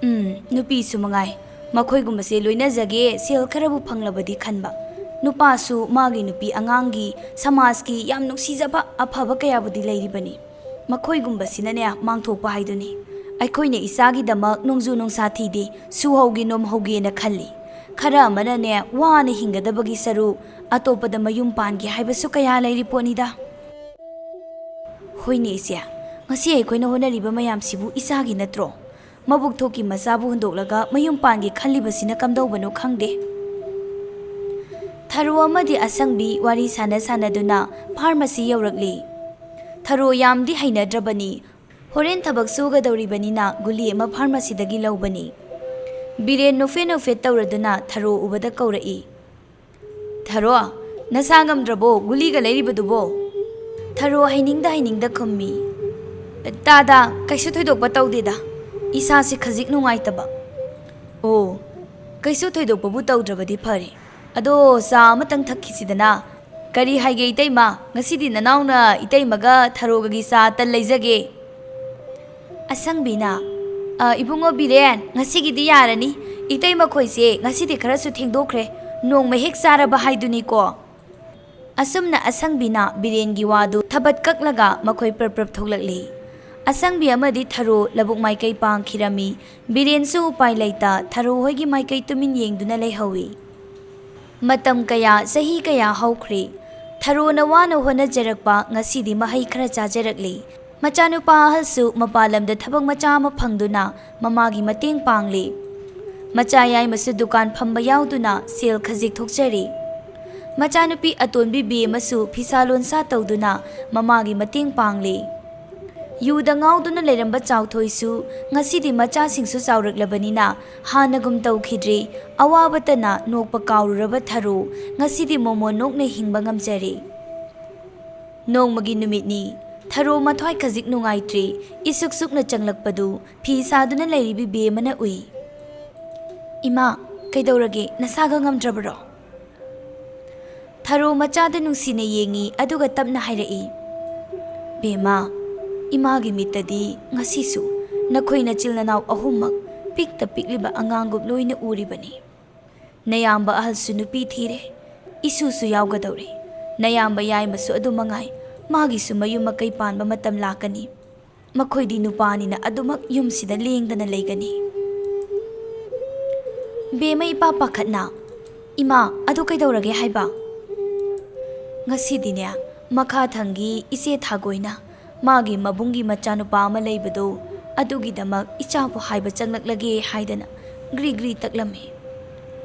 ꯎꯝ, ꯅꯨꯄꯤꯁꯨ ꯃꯉꯥꯏ꯫ ꯃꯈꯣꯏꯒꯨꯝꯕꯁꯦ ꯂꯣꯏꯅꯖꯒꯦ, ꯁꯦꯜ ꯈꯔꯕꯨ ꯐꯪꯂꯕꯗꯤ ꯈꯟꯕ꯫ ꯅꯨꯄꯥꯁꯨ ꯃꯥꯒꯤ ꯅꯨꯄꯤ ꯑꯉꯥꯡꯒꯤ, ꯁꯃꯥꯖꯀꯤ ꯌꯥꯝ ꯅꯨꯡꯁꯤꯖꯕ ꯑꯐꯕ ꯀꯌꯥꯕꯨꯗꯤ ꯂꯩꯔꯤꯕꯅꯤ꯫ ꯃꯈꯣꯏꯒꯨꯝꯕꯁꯤꯅꯅꯦ ꯃꯥꯡꯊꯣꯛꯄ ꯍꯥꯏꯗꯨꯅꯤ꯫ ꯑꯩꯈꯣꯏꯅ ꯏꯆꯥꯒꯤꯗꯃꯛ ꯅꯣꯡꯖꯨ ꯅꯨꯡꯁꯥ ꯊꯤꯗꯦ, ꯁꯨꯍꯧꯒꯦ ꯅꯣꯝꯍꯧꯒꯦꯅ ꯈꯜꯂꯤ꯫ ꯈꯔ ꯑꯃꯅꯅꯦ ꯋꯥꯅ ꯍꯤꯡꯒꯗꯕꯒꯤ ꯁꯔꯨꯛ ꯑꯇꯣꯞꯄꯗ ꯃꯌꯨꯝ ꯄꯥꯟꯒꯦ ꯍꯥꯏꯕꯁꯨ ꯀꯌꯥ ꯂꯩꯔꯤ ꯄꯣꯠꯅꯤꯗ꯫ ꯍꯣꯏꯅꯦ ꯏꯆꯦ, ꯉꯁꯤ ꯑꯩꯈꯣꯏꯅ ꯍꯣꯠꯅꯔꯤꯕ ꯃꯌꯥꯝꯁꯤꯕꯨ ꯏꯆꯥꯒꯤ ꯅꯠꯇ꯭ꯔꯣ? ꯃꯕꯨꯛ ꯊꯣꯛꯀꯤ ꯃꯆꯥꯕꯨ ꯍꯨꯟꯗꯣꯛꯂꯒ ꯃꯌꯨꯝ ꯄꯥꯟꯒꯦ ꯈꯜꯂꯤꯕꯁꯤꯅ ꯀꯝꯗꯧꯕꯅꯣ ꯈꯪꯗꯦ꯫ ꯊꯔꯣ ꯑꯃꯗꯤ ꯑꯁꯪꯕꯤ ꯋꯥꯔꯤ ꯁꯥꯟꯅ ꯁꯥꯟꯅꯗꯨꯅ ꯐꯥꯔꯃꯥꯁꯤ ꯌꯧꯔꯛꯂꯤ꯫ ꯊꯔꯣ ꯌꯥꯝꯗꯤ ꯍꯩꯅꯗ꯭ꯔꯕꯅꯤ꯫ ꯍꯣꯔꯦꯟ ꯊꯕꯛ ꯁꯨꯒꯗꯧꯔꯤꯕꯅꯤꯅ ꯒꯨꯂꯤ ꯑꯃ ꯐꯥꯔꯃꯥꯁꯤꯗꯒꯤ ꯂꯧꯕꯅꯤ꯫ ꯕꯤꯔꯦꯟ ꯅꯣꯛꯐꯦꯠ ꯅꯣꯛꯐꯦꯠ ꯇꯧꯔꯗꯨꯅ ꯊꯔꯣ ꯎꯕꯗ ꯀꯧꯔꯛꯏ꯫ "ꯊꯔꯣ, ꯅꯁꯥ ꯉꯝꯗ꯭ꯔꯕꯣ ꯒꯨꯂꯤꯒ ꯂꯩꯔꯤꯕꯗꯨꯕꯣ?" ꯊꯔꯣ ꯍꯩꯅꯤꯡꯗ ꯍꯩꯅꯤꯡꯗ ꯈꯨꯝꯃꯤ꯫ "ꯇꯥꯗ, ꯀꯩꯁꯨ ꯊꯣꯏꯗꯣꯛꯄ ꯇꯧꯗꯦꯗ꯫ ꯏꯁꯥꯁꯦ ꯈꯖꯤꯛ ꯅꯨꯡꯉꯥꯏꯇꯕ꯫" "ꯑꯣ, ꯀꯩꯁꯨ ꯊꯣꯏꯗꯣꯛꯄꯕꯨ ꯇꯧꯗ꯭ꯔꯕꯗꯤ ꯐꯔꯦ꯫ ꯑꯗꯣ ꯆꯥ ꯑꯃꯇꯪ ꯊꯛꯈꯤꯁꯤꯗꯅ꯫ ꯀꯔꯤ ꯍꯥꯏꯒꯦ ꯏꯇꯩꯃ, ꯉꯁꯤꯗꯤ ꯅꯅꯥꯎꯅ ꯏꯇꯩꯃꯒ ꯊꯔꯣꯒꯒꯤ ꯆꯥ ꯇꯟ ꯂꯩꯖꯒꯦ?" ꯑꯁꯪꯕꯤꯅ, "ꯑ, ꯏꯕꯨꯡꯉꯣ ꯕꯤꯔꯦꯟ, ꯉꯁꯤꯒꯤꯗꯤ ꯌꯥꯔꯅꯤ꯫ ꯏꯇꯩꯃꯈꯣꯏꯁꯦ ꯉꯁꯤꯗꯤ ꯈꯔꯁꯨ ꯊꯦꯡꯗꯣꯛꯈ꯭ꯔꯦ꯫ ꯅꯣꯡꯃ ꯍꯦꯛ ꯆꯥꯔꯕ ꯍꯥꯏꯗꯨꯅꯤꯀꯣ꯫" ꯑꯁꯨꯝꯅ ꯑꯁꯪꯕꯤꯅ ꯕꯤꯔꯦꯟꯒꯤ ꯋꯥꯗꯨ ꯊꯕꯠ ꯀꯛꯂꯒ ꯃꯈꯣꯏ ꯄ꯭ꯔꯞ ꯄ꯭ꯔꯞ ꯊꯣꯛꯂꯛꯂꯤ꯫ ꯑꯁꯪꯕꯤ ꯑꯃꯗꯤ ꯊꯔꯣ ꯂꯧꯕꯨꯛ ꯃꯥꯏꯀꯩ ꯄꯥꯡꯈꯤꯔꯝꯃꯤ꯫ ꯕꯤꯔꯦꯟꯁꯨ ꯎꯄꯥꯏ ꯂꯩꯇ ꯊꯔꯣ ꯍꯣꯏꯒꯤ ꯃꯥꯏꯀꯩ ꯇꯨꯃꯤꯟ ꯌꯦꯡꯗꯨꯅ ꯂꯩꯍꯧꯏ꯫ ꯃꯇꯝ ꯀꯌꯥ, ꯆꯍꯤ ꯀꯌꯥ ꯍꯧꯈ꯭ꯔꯦ꯫ ꯊꯔꯣꯅ ꯋꯥꯅ ꯍꯣꯠꯅꯖꯔꯛꯄ ꯉꯁꯤꯗꯤ ꯃꯍꯩ ꯈꯔ ꯆꯥꯖꯔꯛꯂꯤ꯫ ꯃꯆꯥꯅꯨꯄꯥ ꯑꯍꯜꯁꯨ ꯃꯄꯥꯟ ꯂꯝꯗ ꯊꯕꯛ ꯃꯆꯥ ꯑꯃ ꯐꯪꯗꯨꯅ ꯃꯃꯥꯒꯤ ꯃꯇꯦꯡ ꯄꯥꯡꯂꯤ꯫ ꯃꯆꯥ ꯌꯥꯏꯃꯁꯨ ꯗꯨꯀꯥꯟ ꯐꯝꯕ ꯌꯥꯎꯗꯨꯅ ꯁꯦꯜ ꯈꯖꯤꯛ ꯊꯣꯛꯆꯔꯤ꯫ ꯃꯆꯥꯅꯨꯄꯤ ꯑꯇꯣꯟꯕꯤ ꯕꯦꯝꯃꯁꯨ ꯐꯤꯁꯥ ꯂꯣꯟꯁꯥ ꯇꯧꯗꯨꯅ ꯃꯃꯥꯒꯤ ꯃꯇꯦꯡ ꯄꯥꯡꯂꯤ꯫ ꯌꯨꯗ ꯉꯥꯎꯗꯨꯅ ꯂꯩꯔꯝꯕ ꯆꯥꯎꯊꯣꯏꯁꯨ ꯉꯁꯤꯗꯤ ꯃꯆꯥꯁꯤꯡꯁꯨ ꯆꯥꯎꯔꯛꯂꯕꯅꯤꯅ ꯍꯥꯟꯅꯒꯨꯝ ꯇꯧꯈꯤꯗ꯭ꯔꯦ꯫ ꯑꯋꯥꯕꯇꯅ ꯅꯣꯛꯄ ꯀꯥꯎꯔꯨꯔꯕ ꯊꯔꯣ ꯉꯁꯤꯗꯤ ꯃꯣꯃꯣꯟ ꯅꯣꯛꯅ ꯍꯤꯡꯕ ꯉꯝꯖꯔꯦ꯫ ꯅꯣꯡꯃꯒꯤ ꯅꯨꯃꯤꯠꯅꯤ꯫ ꯊꯔꯣ ꯃꯊ꯭ꯋꯥꯏ ꯈꯖꯤꯛ ꯅꯨꯡꯉꯥꯏꯇ꯭ꯔꯦ꯫ ꯏꯁꯨꯛ ꯁꯨꯛꯅ ꯆꯪꯂꯛꯄꯗꯨ ꯐꯤ ꯁꯥꯗꯨꯅ ꯂꯩꯔꯤꯕꯤ ꯕꯦꯝꯃꯅ ꯎꯏ꯫ "ꯏꯃꯥ, ꯀꯩꯗꯧꯔꯒꯦ? ꯅꯁꯥꯒ ꯉꯝꯗ꯭ꯔꯕꯔꯣ?" ꯊꯔꯣ ꯃꯆꯥꯗ ꯅꯨꯡꯁꯤꯅ ꯌꯦꯡꯉꯤ, ꯑꯗꯨꯒ ꯇꯞꯅ ꯍꯥꯏꯔꯛꯏ, "ꯕꯦꯝꯃ, ꯏꯃꯥꯒꯤ ꯃꯤꯠꯇꯗꯤ ꯉꯁꯤꯁꯨ ꯅꯈꯣꯏ ꯅꯆꯤꯜ ꯅꯅꯥꯎ ꯑꯍꯨꯝꯃꯛ ꯄꯤꯛꯇ ꯄꯤꯛꯂꯤꯕ ꯑꯉꯥꯡꯒꯨꯝ ꯂꯣꯏꯅ ꯎꯔꯤꯕꯅꯤ꯫ ꯅꯌꯥꯝꯕ ꯑꯍꯜꯁꯨ ꯅꯨꯄꯤ ꯊꯤꯔꯦ, ꯏꯁꯨꯁꯨ ꯌꯥꯎꯒꯗꯧꯔꯦ꯫ ꯅꯌꯥꯝꯕ ꯌꯥꯏꯃꯁꯨ ꯑꯗꯨ ꯃꯉꯥꯏ, ꯃꯥꯒꯤꯁꯨ ꯃꯌꯨꯝ ꯃꯀꯩ ꯄꯥꯟꯕ ꯃꯇꯝ ꯂꯥꯛꯀꯅꯤ꯫ ꯃꯈꯣꯏꯗꯤ ꯅꯨꯄꯥꯅꯤꯅ ꯑꯗꯨꯃꯛ ꯌꯨꯝꯁꯤꯗ ꯂꯦꯡꯗꯅ ꯂꯩꯒꯅꯤ꯫" ꯕꯦꯝꯃ ꯏꯄꯥ ꯄꯥꯈꯠꯅ, "ꯏꯃꯥ, ꯑꯗꯨ ꯀꯩꯗꯧꯔꯒꯦ ꯍꯥꯏꯕ?" "ꯉꯁꯤꯗꯤꯅꯦ, ꯃꯈꯥ ꯊꯪꯒꯤ ꯏꯆꯦ ꯊꯥꯒꯣꯏꯅ ꯃꯥꯒꯤ ꯃꯕꯨꯡꯒꯤ ꯃꯆꯥꯅꯨꯄꯥ ꯑꯃ ꯂꯩꯕꯗꯣ ꯑꯗꯨꯒꯤꯗꯃꯛ ꯏꯆꯥꯕꯨ ꯍꯥꯏꯕ ꯆꯪꯂꯛꯂꯒꯦ ꯍꯥꯏꯗꯅ ꯒ꯭ꯔꯤ ꯒ꯭ꯔꯤ ꯇꯛꯂꯝꯃꯤ꯫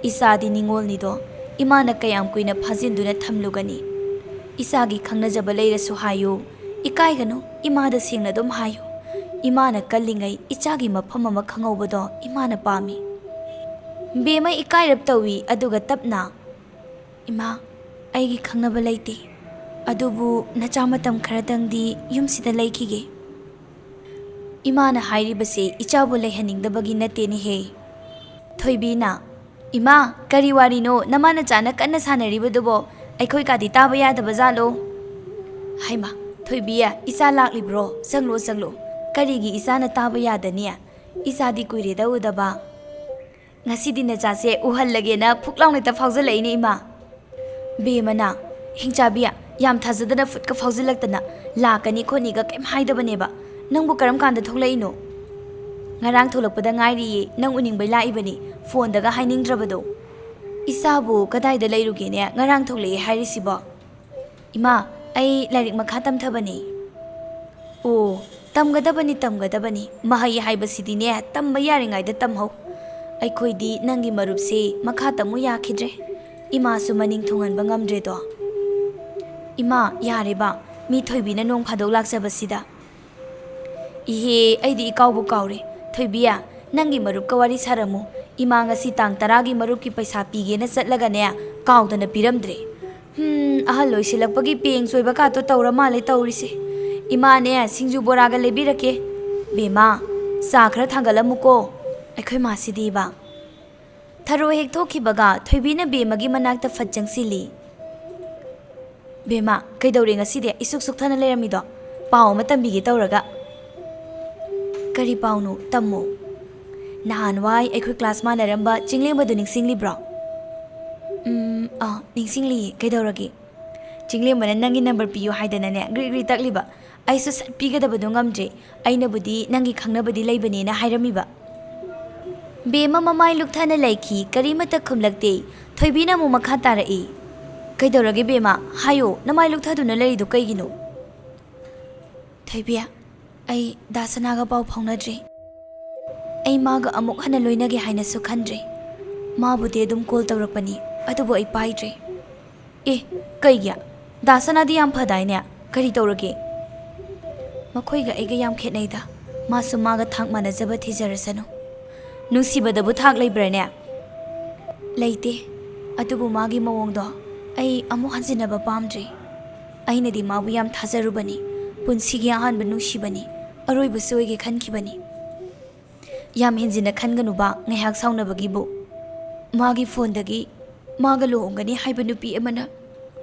ꯏꯆꯥꯗꯤ ꯅꯤꯡꯉꯣꯜꯅꯤꯗꯣ, ꯏꯃꯥꯅ ꯀꯌꯥꯝ ꯀꯨꯏꯅ ꯐꯥꯖꯤꯟꯗꯨꯅ ꯊꯝꯂꯨꯒꯅꯤ? ꯏꯆꯥꯒꯤ ꯈꯪꯅꯖꯕ ꯂꯩꯔꯁꯨ ꯍꯥꯏꯌꯨ, ꯏꯀꯥꯏꯒꯅꯨ, ꯏꯃꯥꯗ ꯁꯦꯡꯅ ꯑꯗꯨꯝ ꯍꯥꯏꯌꯨ꯫ ꯏꯃꯥꯅ ꯀꯜꯂꯤꯉꯩ ꯏꯆꯥꯒꯤ ꯃꯐꯝ ꯑꯃ ꯈꯪꯍꯧꯕꯗꯣ ꯏꯃꯥꯅ ꯄꯥꯝꯃꯤ꯫ ꯕꯦꯝꯃ ꯏꯀꯥꯏꯔꯞ ꯇꯧꯏ, ꯑꯗꯨꯒ ꯇꯞꯅ, "ꯏꯃꯥ, ꯑꯩꯒꯤ ꯈꯪꯅꯕ ꯂꯩꯇꯦ, ꯑꯗꯨꯕꯨ ꯅꯆꯥ ꯃꯇꯝ ꯈꯔꯗꯪꯗꯤ ꯌꯨꯝꯁꯤꯗ ꯂꯩꯈꯤꯒꯦ꯫" ꯏꯃꯥꯅ ꯍꯥꯏꯔꯤꯕꯁꯦ ꯏꯆꯥꯕꯨ ꯂꯩꯍꯟꯅꯤꯡꯗꯕꯒꯤ ꯅꯠꯇꯦꯅꯦꯍꯦ꯫ ꯊꯣꯏꯕꯤꯅ, "ꯏꯃꯥ, ꯀꯔꯤ ꯋꯥꯔꯤꯅꯣ ꯅꯃꯥ ꯅꯆꯥꯅ ꯀꯟꯅ ꯁꯥꯟꯅꯔꯤꯕꯗꯨꯕꯣ? ꯑꯩꯈꯣꯏ ꯀꯥꯗꯤ ꯇꯥꯕ ꯌꯥꯗꯕ ꯖꯥꯠꯂꯣ?" "ꯍꯩꯃꯥ, ꯊꯣꯏꯕꯤ, ꯏꯆꯥ ꯂꯥꯛꯂꯤꯕ꯭ꯔꯣ? ꯆꯪꯂꯣ, ꯆꯪꯂꯣ꯫ ꯀꯔꯤꯒꯤ ꯏꯆꯥꯅ ꯇꯥꯕ ꯌꯥꯗꯅꯤ? ꯏꯆꯥꯗꯤ ꯀꯨꯏꯔꯦꯗ ꯎꯗꯕ꯫ ꯉꯁꯤꯗꯤ ꯅꯆꯥꯁꯦ ꯎꯍꯜꯂꯒꯦꯅ ꯐꯨꯛ ꯂꯥꯎꯅ ꯍꯦꯛꯇ ꯐꯥꯎꯖꯜꯂꯛꯏꯅꯦ, ꯏꯃꯥ꯫" ꯕꯦꯝꯃꯅ, "ꯍꯤꯡꯆꯥꯕꯤ, ꯌꯥꯝ ꯊꯥꯖꯗꯅ ꯐꯨꯠꯀ ꯐꯥꯎꯖꯤꯜꯂꯛꯇꯅ, ꯂꯥꯛꯀꯅꯤ ꯈꯣꯠꯅꯤꯒ ꯀꯩꯝ ꯍꯥꯏꯗꯕꯅꯦꯕ꯫ ꯅꯪꯕꯨ ꯀꯔꯝ ꯀꯥꯟꯗ ꯊꯣꯛꯂꯛꯏꯅꯣ?" "ꯉꯔꯥꯡ ꯊꯣꯛꯂꯛꯄꯗ ꯉꯥꯏꯔꯤꯌꯦ, ꯅꯪ ꯎꯅꯤꯡꯕꯩ ꯂꯥꯛꯏꯕꯅꯤ, ꯐꯣꯟꯗꯒ ꯍꯥꯏꯅꯤꯡꯗ꯭ꯔꯕꯗꯣ꯫" "ꯏꯆꯥꯕꯨ ꯀꯗꯥꯏꯗ ꯂꯩꯔꯨꯒꯦꯅꯦ ꯉꯔꯥꯡ ꯊꯣꯛꯂꯛꯑꯦ ꯍꯥꯏꯔꯤꯁꯤꯕꯣ?" "ꯏꯃꯥ, ꯑꯩ ꯂꯥꯏꯔꯤꯛ ꯃꯈꯥ ꯇꯝꯊꯕꯅꯤ꯫" "ꯑꯣ, ꯇꯝꯒꯗꯕꯅꯤ, ꯇꯝꯒꯗꯕꯅꯤ꯫ ꯃꯍꯩ ꯍꯥꯏꯕꯁꯤꯗꯤꯅꯦ, ꯇꯝꯕ ꯌꯥꯔꯤꯉꯩꯗ ꯇꯝꯍꯧ꯫ ꯑꯩꯈꯣꯏꯗꯤ ꯅꯪꯒꯤ ꯃꯔꯨꯞꯁꯦ ꯃꯈꯥ ꯇꯝꯃꯨ ꯌꯥꯈꯤꯗ꯭ꯔꯦ꯫ ꯏꯃꯥꯁꯨ ꯃꯅꯤꯡ ꯊꯨꯡꯍꯟꯕ ꯉꯝꯗ꯭ꯔꯦꯗꯣ꯫" "ꯏꯃꯥ, ꯌꯥꯔꯦꯕ, ꯃꯤ ꯊꯣꯏꯕꯤꯅ ꯅꯣꯡ ꯐꯥꯗꯣꯛ ꯂꯥꯛꯆꯕꯁꯤꯗ꯫" "ꯏꯍꯦ, ꯑꯩꯗꯤ ꯏꯀꯥꯎꯕꯨ ꯀꯥꯎꯔꯦ꯫ ꯊꯣꯏꯕꯤ, ꯅꯪꯒꯤ ꯃꯔꯨꯞꯀ ꯋꯥꯔꯤ ꯁꯥꯔꯝꯃꯨ꯫ ꯏꯃꯥ ꯉꯁꯤ ꯇꯥꯡ ꯇꯔꯥꯒꯤ ꯃꯔꯨꯞꯀꯤ ꯄꯩꯁꯥ ꯄꯤꯒꯦꯅ ꯆꯠꯂꯒꯅꯦ, ꯀꯥꯎꯗꯅ ꯄꯤꯔꯝꯗ꯭ꯔꯦ꯫ ꯍꯝ, ꯑꯍꯜ ꯑꯣꯏꯁꯤꯜꯂꯛꯄꯒꯤ ꯄꯦꯡ ꯆꯣꯏꯕ ꯀꯥꯇꯣ ꯇꯧꯔ ꯃꯥꯜꯂꯦ ꯇꯧꯔꯤꯁꯦ꯫ ꯏꯃꯥꯅꯦ, ꯁꯤꯡꯖꯨ ꯕꯣꯔꯥꯒ ꯂꯩꯕꯤꯔꯛꯀꯦ꯫ ꯕꯦꯝꯃ, ꯆꯥ ꯈꯔ ꯊꯥꯡꯒꯠꯂꯝꯃꯨꯀꯣ꯫ ꯑꯩꯈꯣꯏ ꯃꯥꯁꯤꯗꯤꯕ꯫" ꯊꯔꯣ ꯍꯦꯛ ꯊꯣꯛꯈꯤꯕꯒ ꯊꯣꯏꯕꯤꯅ ꯕꯦꯝꯃꯒꯤ ꯃꯅꯥꯛꯇ ꯐꯠ ꯆꯪꯁꯤꯜꯂꯤ꯫ "ꯕꯦꯝꯃ, ꯀꯩꯗꯧꯔꯦ ꯉꯁꯤꯗꯤ ꯏꯁꯨꯛ ꯁꯨꯛꯊꯅ ꯂꯩꯔꯝꯃꯤꯗꯣ? ꯄꯥꯎ ꯑꯃ ꯇꯝꯕꯤꯒꯦ ꯇꯧꯔꯒ꯫" "ꯀꯔꯤ ꯄꯥꯎꯅꯣ? ꯇꯝꯃꯣ꯫" "ꯅꯍꯥꯟꯋꯥꯏ ꯑꯩꯈꯣꯏ ꯀ꯭ꯂꯥꯁ ꯃꯥꯟꯅꯔꯝꯕ ꯆꯤꯡꯂꯦꯝꯕꯗꯨ ꯅꯤꯡꯁꯤꯡꯂꯤꯕ꯭ꯔꯣ?" "ꯎꯝ, ꯑꯥ, ꯅꯤꯡꯁꯤꯡꯂꯤꯌꯦ꯫ ꯀꯩꯗꯧꯔꯒꯦ?" "ꯆꯤꯡꯂꯦꯝꯕꯅ ꯅꯪꯒꯤ ꯅꯝꯕꯔ ꯄꯤꯌꯨ ꯍꯥꯏꯗꯅꯅꯦ ꯒ꯭ꯔꯤ ꯒ꯭ꯔꯤ ꯇꯛꯂꯤꯕ꯫ ꯑꯩꯁꯨ ꯁꯠ ꯄꯤꯒꯗꯕꯗꯣ ꯉꯝꯗ꯭ꯔꯦ꯫ ꯑꯩꯅꯕꯨꯗꯤ ꯅꯪꯒꯤ ꯈꯪꯅꯕꯗꯤ ꯂꯩꯕꯅꯦꯅ ꯍꯥꯏꯔꯝꯃꯤꯕ꯫" ꯕꯦꯝꯃ ꯃꯃꯥꯏ ꯂꯨꯛꯊꯅ ꯂꯩꯈꯤ, ꯀꯔꯤꯃꯠꯇ ꯈꯨꯝꯂꯛꯇꯦ꯫ ꯊꯣꯏꯕꯤꯅ ꯑꯃꯨꯛ ꯃꯈꯥ ꯇꯥꯔꯛꯏ, "ꯀꯩꯗꯧꯔꯒꯦ ꯕꯦꯝꯃ? ꯍꯥꯏꯌꯣ, ꯅꯃꯥꯏ ꯂꯨꯛꯊꯗꯨꯅ ꯂꯩꯔꯤꯗꯨ ꯀꯩꯒꯤꯅꯣ?" "ꯊꯣꯏꯕꯤ, ꯑꯩ ꯗꯥ ꯁꯅꯥꯒ ꯄꯥꯎ ꯐꯥꯎꯅꯗ꯭ꯔꯤ꯫ ꯑꯩ ꯃꯥꯒ ꯑꯃꯨꯛ ꯍꯟꯅ ꯂꯣꯏꯅꯒꯦ ꯍꯥꯏꯅꯁꯨ ꯈꯟꯗ꯭ꯔꯤ꯫ ꯃꯥꯕꯨꯗꯤ ꯑꯗꯨꯝ ꯀꯣꯜ ꯇꯧꯔꯛꯄꯅꯤ, ꯑꯗꯨꯕꯨ ꯑꯩ ꯄꯥꯏꯗ꯭ꯔꯤ꯫ ꯑꯦ, ꯀꯩꯒꯤ? ꯗꯥ ꯁꯅꯥꯗꯤ ꯌꯥꯝ ꯐꯗꯥꯏꯅꯦ? ꯀꯔꯤ ꯇꯧꯔꯒꯦ? ꯃꯈꯣꯏꯒ ꯑꯩꯒ ꯌꯥꯝ ꯈꯦꯠꯅꯩꯗ꯫ ꯃꯥꯁꯨ ꯃꯥꯒ ꯊꯥꯛ ꯃꯥꯟꯅꯖꯕ ꯊꯤꯖꯔꯁꯅꯨ꯫ ꯅꯨꯡꯁꯤꯕꯗꯕꯨ ꯊꯥꯛ ꯂꯩꯕ꯭ꯔꯥꯅꯦ? ꯂꯩꯇꯦ꯫ ꯑꯗꯨꯕꯨ ꯃꯥꯒꯤ ꯃꯑꯣꯡꯗꯣ ꯑꯩ ꯑꯃꯨꯛ ꯍꯟꯖꯤꯟꯅꯕ ꯄꯥꯝꯗ꯭ꯔꯤ꯫ ꯑꯩꯅꯗꯤ ꯃꯥꯕꯨ ꯌꯥꯝ ꯊꯥꯖꯔꯨꯕꯅꯤ꯫ ꯄꯨꯟꯁꯤꯒꯤ ꯑꯍꯥꯟꯕ ꯅꯨꯡꯁꯤꯕꯅꯤ, ꯑꯔꯣꯏꯕꯁꯨ ꯑꯣꯏꯒꯦ ꯈꯟꯈꯤꯕꯅꯤ꯫ ꯌꯥꯝ ꯍꯦꯟꯖꯤꯟꯅ ꯈꯟꯒꯅꯨꯕ, ꯉꯥꯏꯍꯥꯛ ꯁꯥꯎꯅꯕꯒꯤꯕꯨ꯫ ꯃꯥꯒꯤ ꯐꯣꯟꯗꯒꯤ ꯃꯥꯒ ꯂꯨꯍꯣꯡꯒꯅꯤ ꯍꯥꯏꯕ ꯅꯨꯄꯤ ꯑꯃꯅ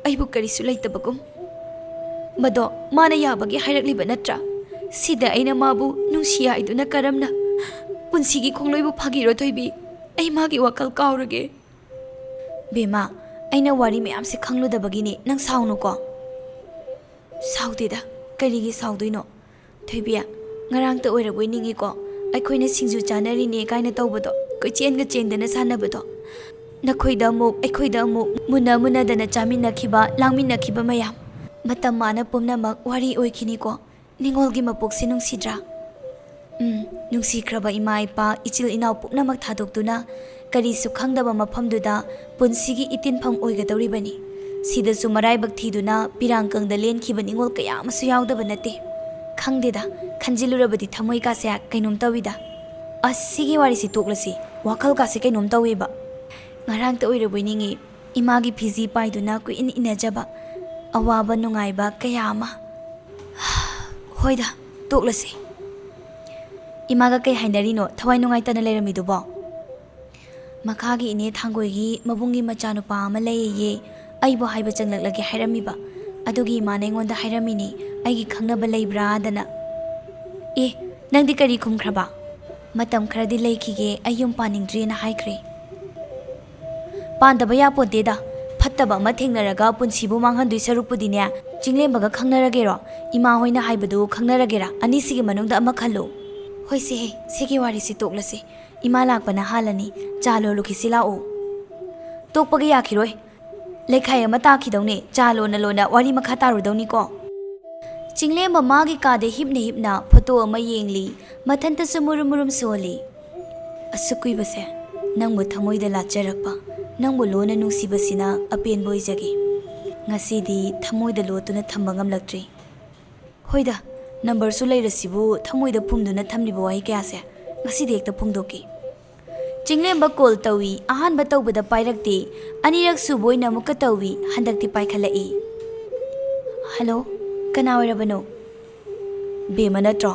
ꯑꯩꯕꯨ ꯀꯔꯤꯁꯨ ꯂꯩꯇꯕꯒꯨꯝ꯫ ꯃꯗꯣ ꯃꯥꯅ ꯌꯥꯕꯒꯤ ꯍꯥꯏꯔꯛꯂꯤꯕ ꯅꯠꯇ꯭ꯔꯥ? ꯁꯤꯗ ꯑꯩꯅ ꯃꯥꯕꯨ ꯅꯨꯡꯁꯤ ꯍꯥꯏꯗꯨꯅ ꯀꯔꯝꯅ ꯄꯨꯟꯁꯤꯒꯤ ꯈꯣꯡꯂꯣꯏꯕꯨ ꯐꯥꯒꯤꯔꯣ ꯊꯣꯏꯕꯤ? ꯑꯩ ꯃꯥꯒꯤ ꯋꯥꯈꯜ ꯀꯥꯎꯔꯒꯦ꯫ ꯕꯦꯝꯃ, ꯑꯩꯅ ꯋꯥꯔꯤ ꯃꯌꯥꯝꯁꯦ ꯈꯪꯂꯨꯗꯕꯒꯤꯅꯤ, ꯅꯪ ꯁꯥꯎꯅꯨꯀꯣ꯫ ꯁꯥꯎꯗꯦꯗ, ꯀꯔꯤꯒꯤ ꯁꯥꯎꯗꯣꯏꯅꯣ? ꯊꯣꯏꯕꯤ, ꯉꯔꯥꯡꯇ ꯑꯣꯏꯔꯕꯣꯏ ꯅꯤꯡꯉꯤꯀꯣ, ꯑꯩꯈꯣꯏꯅ ꯁꯤꯡꯖꯨ ꯆꯥꯅꯔꯤꯅꯦ ꯀꯥꯏꯅ ꯇꯧꯕꯗꯣ, ꯀꯣꯏꯆꯦꯟꯒ ꯆꯦꯟꯗꯅ ꯁꯥꯟꯅꯕꯗꯣ꯫ ꯅꯈꯣꯏꯗ ꯑꯃꯨꯛ, ꯑꯩꯈꯣꯏꯗ ꯑꯃꯨꯛ, ꯃꯨꯟꯅ ꯃꯨꯟꯅꯗꯅ ꯆꯥꯃꯤꯟꯅꯈꯤꯕ, ꯂꯥꯡꯃꯤꯟꯅꯈꯤꯕ ꯃꯌꯥꯝ꯫ ꯃꯇꯝ ꯃꯥꯅ ꯄꯨꯝꯅꯃꯛ ꯋꯥꯔꯤ ꯑꯣꯏꯈꯤꯅꯤꯀꯣ꯫ ꯅꯤꯡꯉꯣꯜꯒꯤ ꯃꯄꯣꯛꯁꯤ ꯅꯨꯡꯁꯤꯗ꯭ꯔꯥ? ꯎꯝ, ꯅꯨꯡꯁꯤꯈ꯭ꯔꯕ ꯏꯃꯥ ꯏꯄꯥ, ꯏꯆꯤꯜ ꯏꯅꯥꯎ ꯄꯨꯝꯅꯃꯛ ꯊꯥꯗꯣꯛꯇꯨꯅ ꯀꯔꯤꯁꯨ ꯈꯪꯗꯕ ꯃꯐꯝꯗꯨꯗ ꯄꯨꯟꯁꯤꯒꯤ ꯏꯇꯤꯟꯐꯝ ꯑꯣꯏꯒꯗꯧꯔꯤꯕꯅꯤ꯫ ꯁꯤꯗꯁꯨ ꯃꯔꯥꯏꯕꯛ ꯊꯤꯗꯨꯅ ꯄꯤꯔꯥꯡꯀꯪꯗ ꯂꯦꯟꯈꯤꯕ ꯅꯤꯡꯉꯣꯜ ꯀꯌꯥ ꯑꯃꯁꯨ ꯌꯥꯎꯗꯕ ꯅꯠꯇꯦ꯫ ꯈꯪꯗꯦꯗ, ꯈꯟꯖꯤꯜꯂꯨꯔꯕꯗꯤ ꯊꯃꯣꯏ ꯀꯥꯁꯦ ꯀꯩꯅꯣꯝ ꯇꯧꯏꯗ꯫ ꯑꯁ, ꯁꯤꯒꯤ ꯋꯥꯔꯤꯁꯤ ꯇꯣꯛꯂꯁꯤ, ꯋꯥꯈꯜ ꯀꯥꯁꯦ ꯀꯩꯅꯣꯝ ꯇꯧꯋꯦꯕ꯫ ꯉꯔꯥꯡꯇ ꯑꯣꯏꯔꯕꯣꯏ ꯅꯤꯡꯉꯤ, ꯏꯃꯥꯒꯤ ꯐꯤꯖꯤ ꯄꯥꯏꯗꯨꯅ ꯀꯨꯏꯅ ꯏꯟꯅꯖꯕ ꯑꯋꯥꯕ ꯅꯨꯡꯉꯥꯏꯕ ꯀꯌꯥ ꯑꯃ꯫ ꯍꯣꯏꯗ, ꯇꯣꯛꯂꯁꯤ꯫ ꯏꯃꯥꯒ ꯀꯩ ꯍꯥꯏꯅꯔꯤꯅꯣ ꯊꯋꯥꯏ ꯅꯨꯡꯉꯥꯏꯇꯅ ꯂꯩꯔꯝꯃꯤꯗꯨꯕꯣ? ꯃꯈꯥꯒꯤ ꯏꯅꯦ ꯊꯥꯡꯒꯣꯏꯒꯤ ꯃꯕꯨꯡꯒꯤ ꯃꯆꯥꯅꯨꯄꯥ ꯑꯃ ꯂꯩꯌꯦꯌꯦ, ꯑꯩꯕꯨ ꯍꯥꯏꯕ ꯆꯪꯂꯛꯂꯒꯦ ꯍꯥꯏꯔꯝꯃꯤꯕ꯫ ꯑꯗꯨꯒꯤ ꯏꯃꯥꯅ ꯑꯩꯉꯣꯟꯗ ꯍꯥꯏꯔꯝꯃꯤꯅꯤ, ꯑꯩꯒꯤ ꯈꯪꯅꯕ ꯂꯩꯕ꯭ꯔꯥꯗꯅ꯫ ꯑꯦ, ꯅꯪꯗꯤ ꯀꯔꯤ ꯈꯨꯝꯈ꯭ꯔꯕ? ꯃꯇꯝ ꯈꯔꯗꯤ ꯂꯩꯈꯤꯒꯦ, ꯑꯩ ꯌꯨꯝ ꯄꯥꯅꯤꯡꯗ꯭ꯔꯦꯅ ꯍꯥꯏꯈ꯭ꯔꯦ꯫ ꯄꯥꯟꯗꯕ ꯌꯥꯄꯣꯟꯇꯦꯗ, ꯐꯠꯇꯕ ꯑꯃ ꯊꯦꯡꯅꯔꯒ ꯄꯨꯟꯁꯤꯕꯨ ꯃꯥꯡꯍꯟꯗꯣꯏ ꯁꯔꯨꯛꯄꯨꯗꯤꯅꯦ, ꯆꯤꯡꯂꯦꯝꯕꯒ ꯈꯪꯅꯔꯒꯦꯔꯣ? ꯏꯃꯥ ꯍꯣꯏꯅ ꯍꯥꯏꯕꯗꯨ ꯈꯪꯅꯔꯒꯦꯔꯥ? ꯑꯅꯤꯁꯤꯒꯤ ꯃꯅꯨꯡꯗ ꯑꯃ ꯈꯜꯂꯨ꯫ ꯍꯣꯏꯁꯦ, ꯁꯤꯒꯤ ꯋꯥꯔꯤꯁꯤ ꯇꯣꯛꯂꯁꯤ꯫ ꯏꯃꯥ ꯂꯥꯛꯄꯅ ꯍꯥꯜꯂꯅꯤ꯫ ꯆꯥ ꯂꯣꯜꯂꯨꯈꯤꯁꯤ ꯂꯥꯛꯑꯣ꯫ ꯇꯣꯛꯄꯒ ꯌꯥꯈꯤꯔꯣꯏ꯫ ꯂꯩꯈꯥꯏ ꯑꯃ ꯇꯥꯈꯤꯗꯧꯅꯦ꯫ ꯆꯥ ꯂꯣꯟꯅ ꯂꯣꯟꯅ ꯋꯥꯔꯤ ꯃꯈꯥ ꯇꯥꯔꯨꯗꯧꯅꯤꯀꯣ꯫ ꯆꯤꯡꯂꯦꯝꯕ ꯃꯥꯒꯤ ꯀꯥꯗ ꯍꯤꯞꯅ ꯍꯤꯞꯅ ꯐꯣꯇꯣ ꯑꯃ ꯌꯦꯡꯂꯤ꯫ ꯃꯊꯟꯇꯁꯨ ꯃꯨꯔꯨꯝ ꯃꯨꯔꯨꯝ ꯁꯣꯜꯂꯤ꯫ "ꯑꯁꯨꯛ ꯀꯨꯏꯕꯁꯦ ꯅꯪꯕꯨ ꯊꯃꯣꯏꯗ ꯂꯥꯠꯆꯔꯛꯄ, ꯅꯪꯕꯨ ꯂꯣꯟꯅ ꯅꯨꯡꯁꯤꯕꯁꯤꯅ ꯑꯄꯦꯟꯕ ꯑꯣꯏꯖꯒꯦ꯫ ꯉꯁꯤꯗꯤ ꯊꯃꯣꯏꯗ ꯂꯣꯠꯇꯨꯅ ꯊꯝꯕ ꯉꯝꯂꯛꯇ꯭ꯔꯦ꯫ ꯍꯣꯏꯗ, ꯅꯝꯕꯔꯁꯨ ꯂꯩꯔꯁꯤꯕꯨ ꯊꯃꯣꯏꯗ ꯐꯨꯝꯗꯨꯅ ꯊꯝꯂꯤꯕ ꯋꯥꯍꯩ ꯀꯌꯥꯁꯦ ꯉꯁꯤꯗꯤ ꯍꯦꯛꯇ ꯐꯣꯡꯗꯣꯛꯀꯦ꯫" ꯆꯤꯡꯂꯦꯝꯕ ꯀꯣꯜ ꯇꯧꯏ꯫ ꯑꯍꯥꯟꯕ ꯇꯧꯕꯗ ꯄꯥꯏꯔꯛꯇꯦ꯫ ꯑꯅꯤꯔꯛ ꯁꯨꯕ ꯑꯣꯏꯅ ꯑꯃꯨꯛꯀ ꯇꯧꯏ꯫ ꯍꯟꯗꯛꯇꯤ ꯄꯥꯏꯈꯠꯂꯛꯏ꯫ "ꯍꯜꯂꯣ, ꯀꯅꯥ ꯑꯣꯏꯔꯕꯅꯣ? ꯕꯦꯝꯃ ꯅꯠꯇ꯭ꯔꯣ?"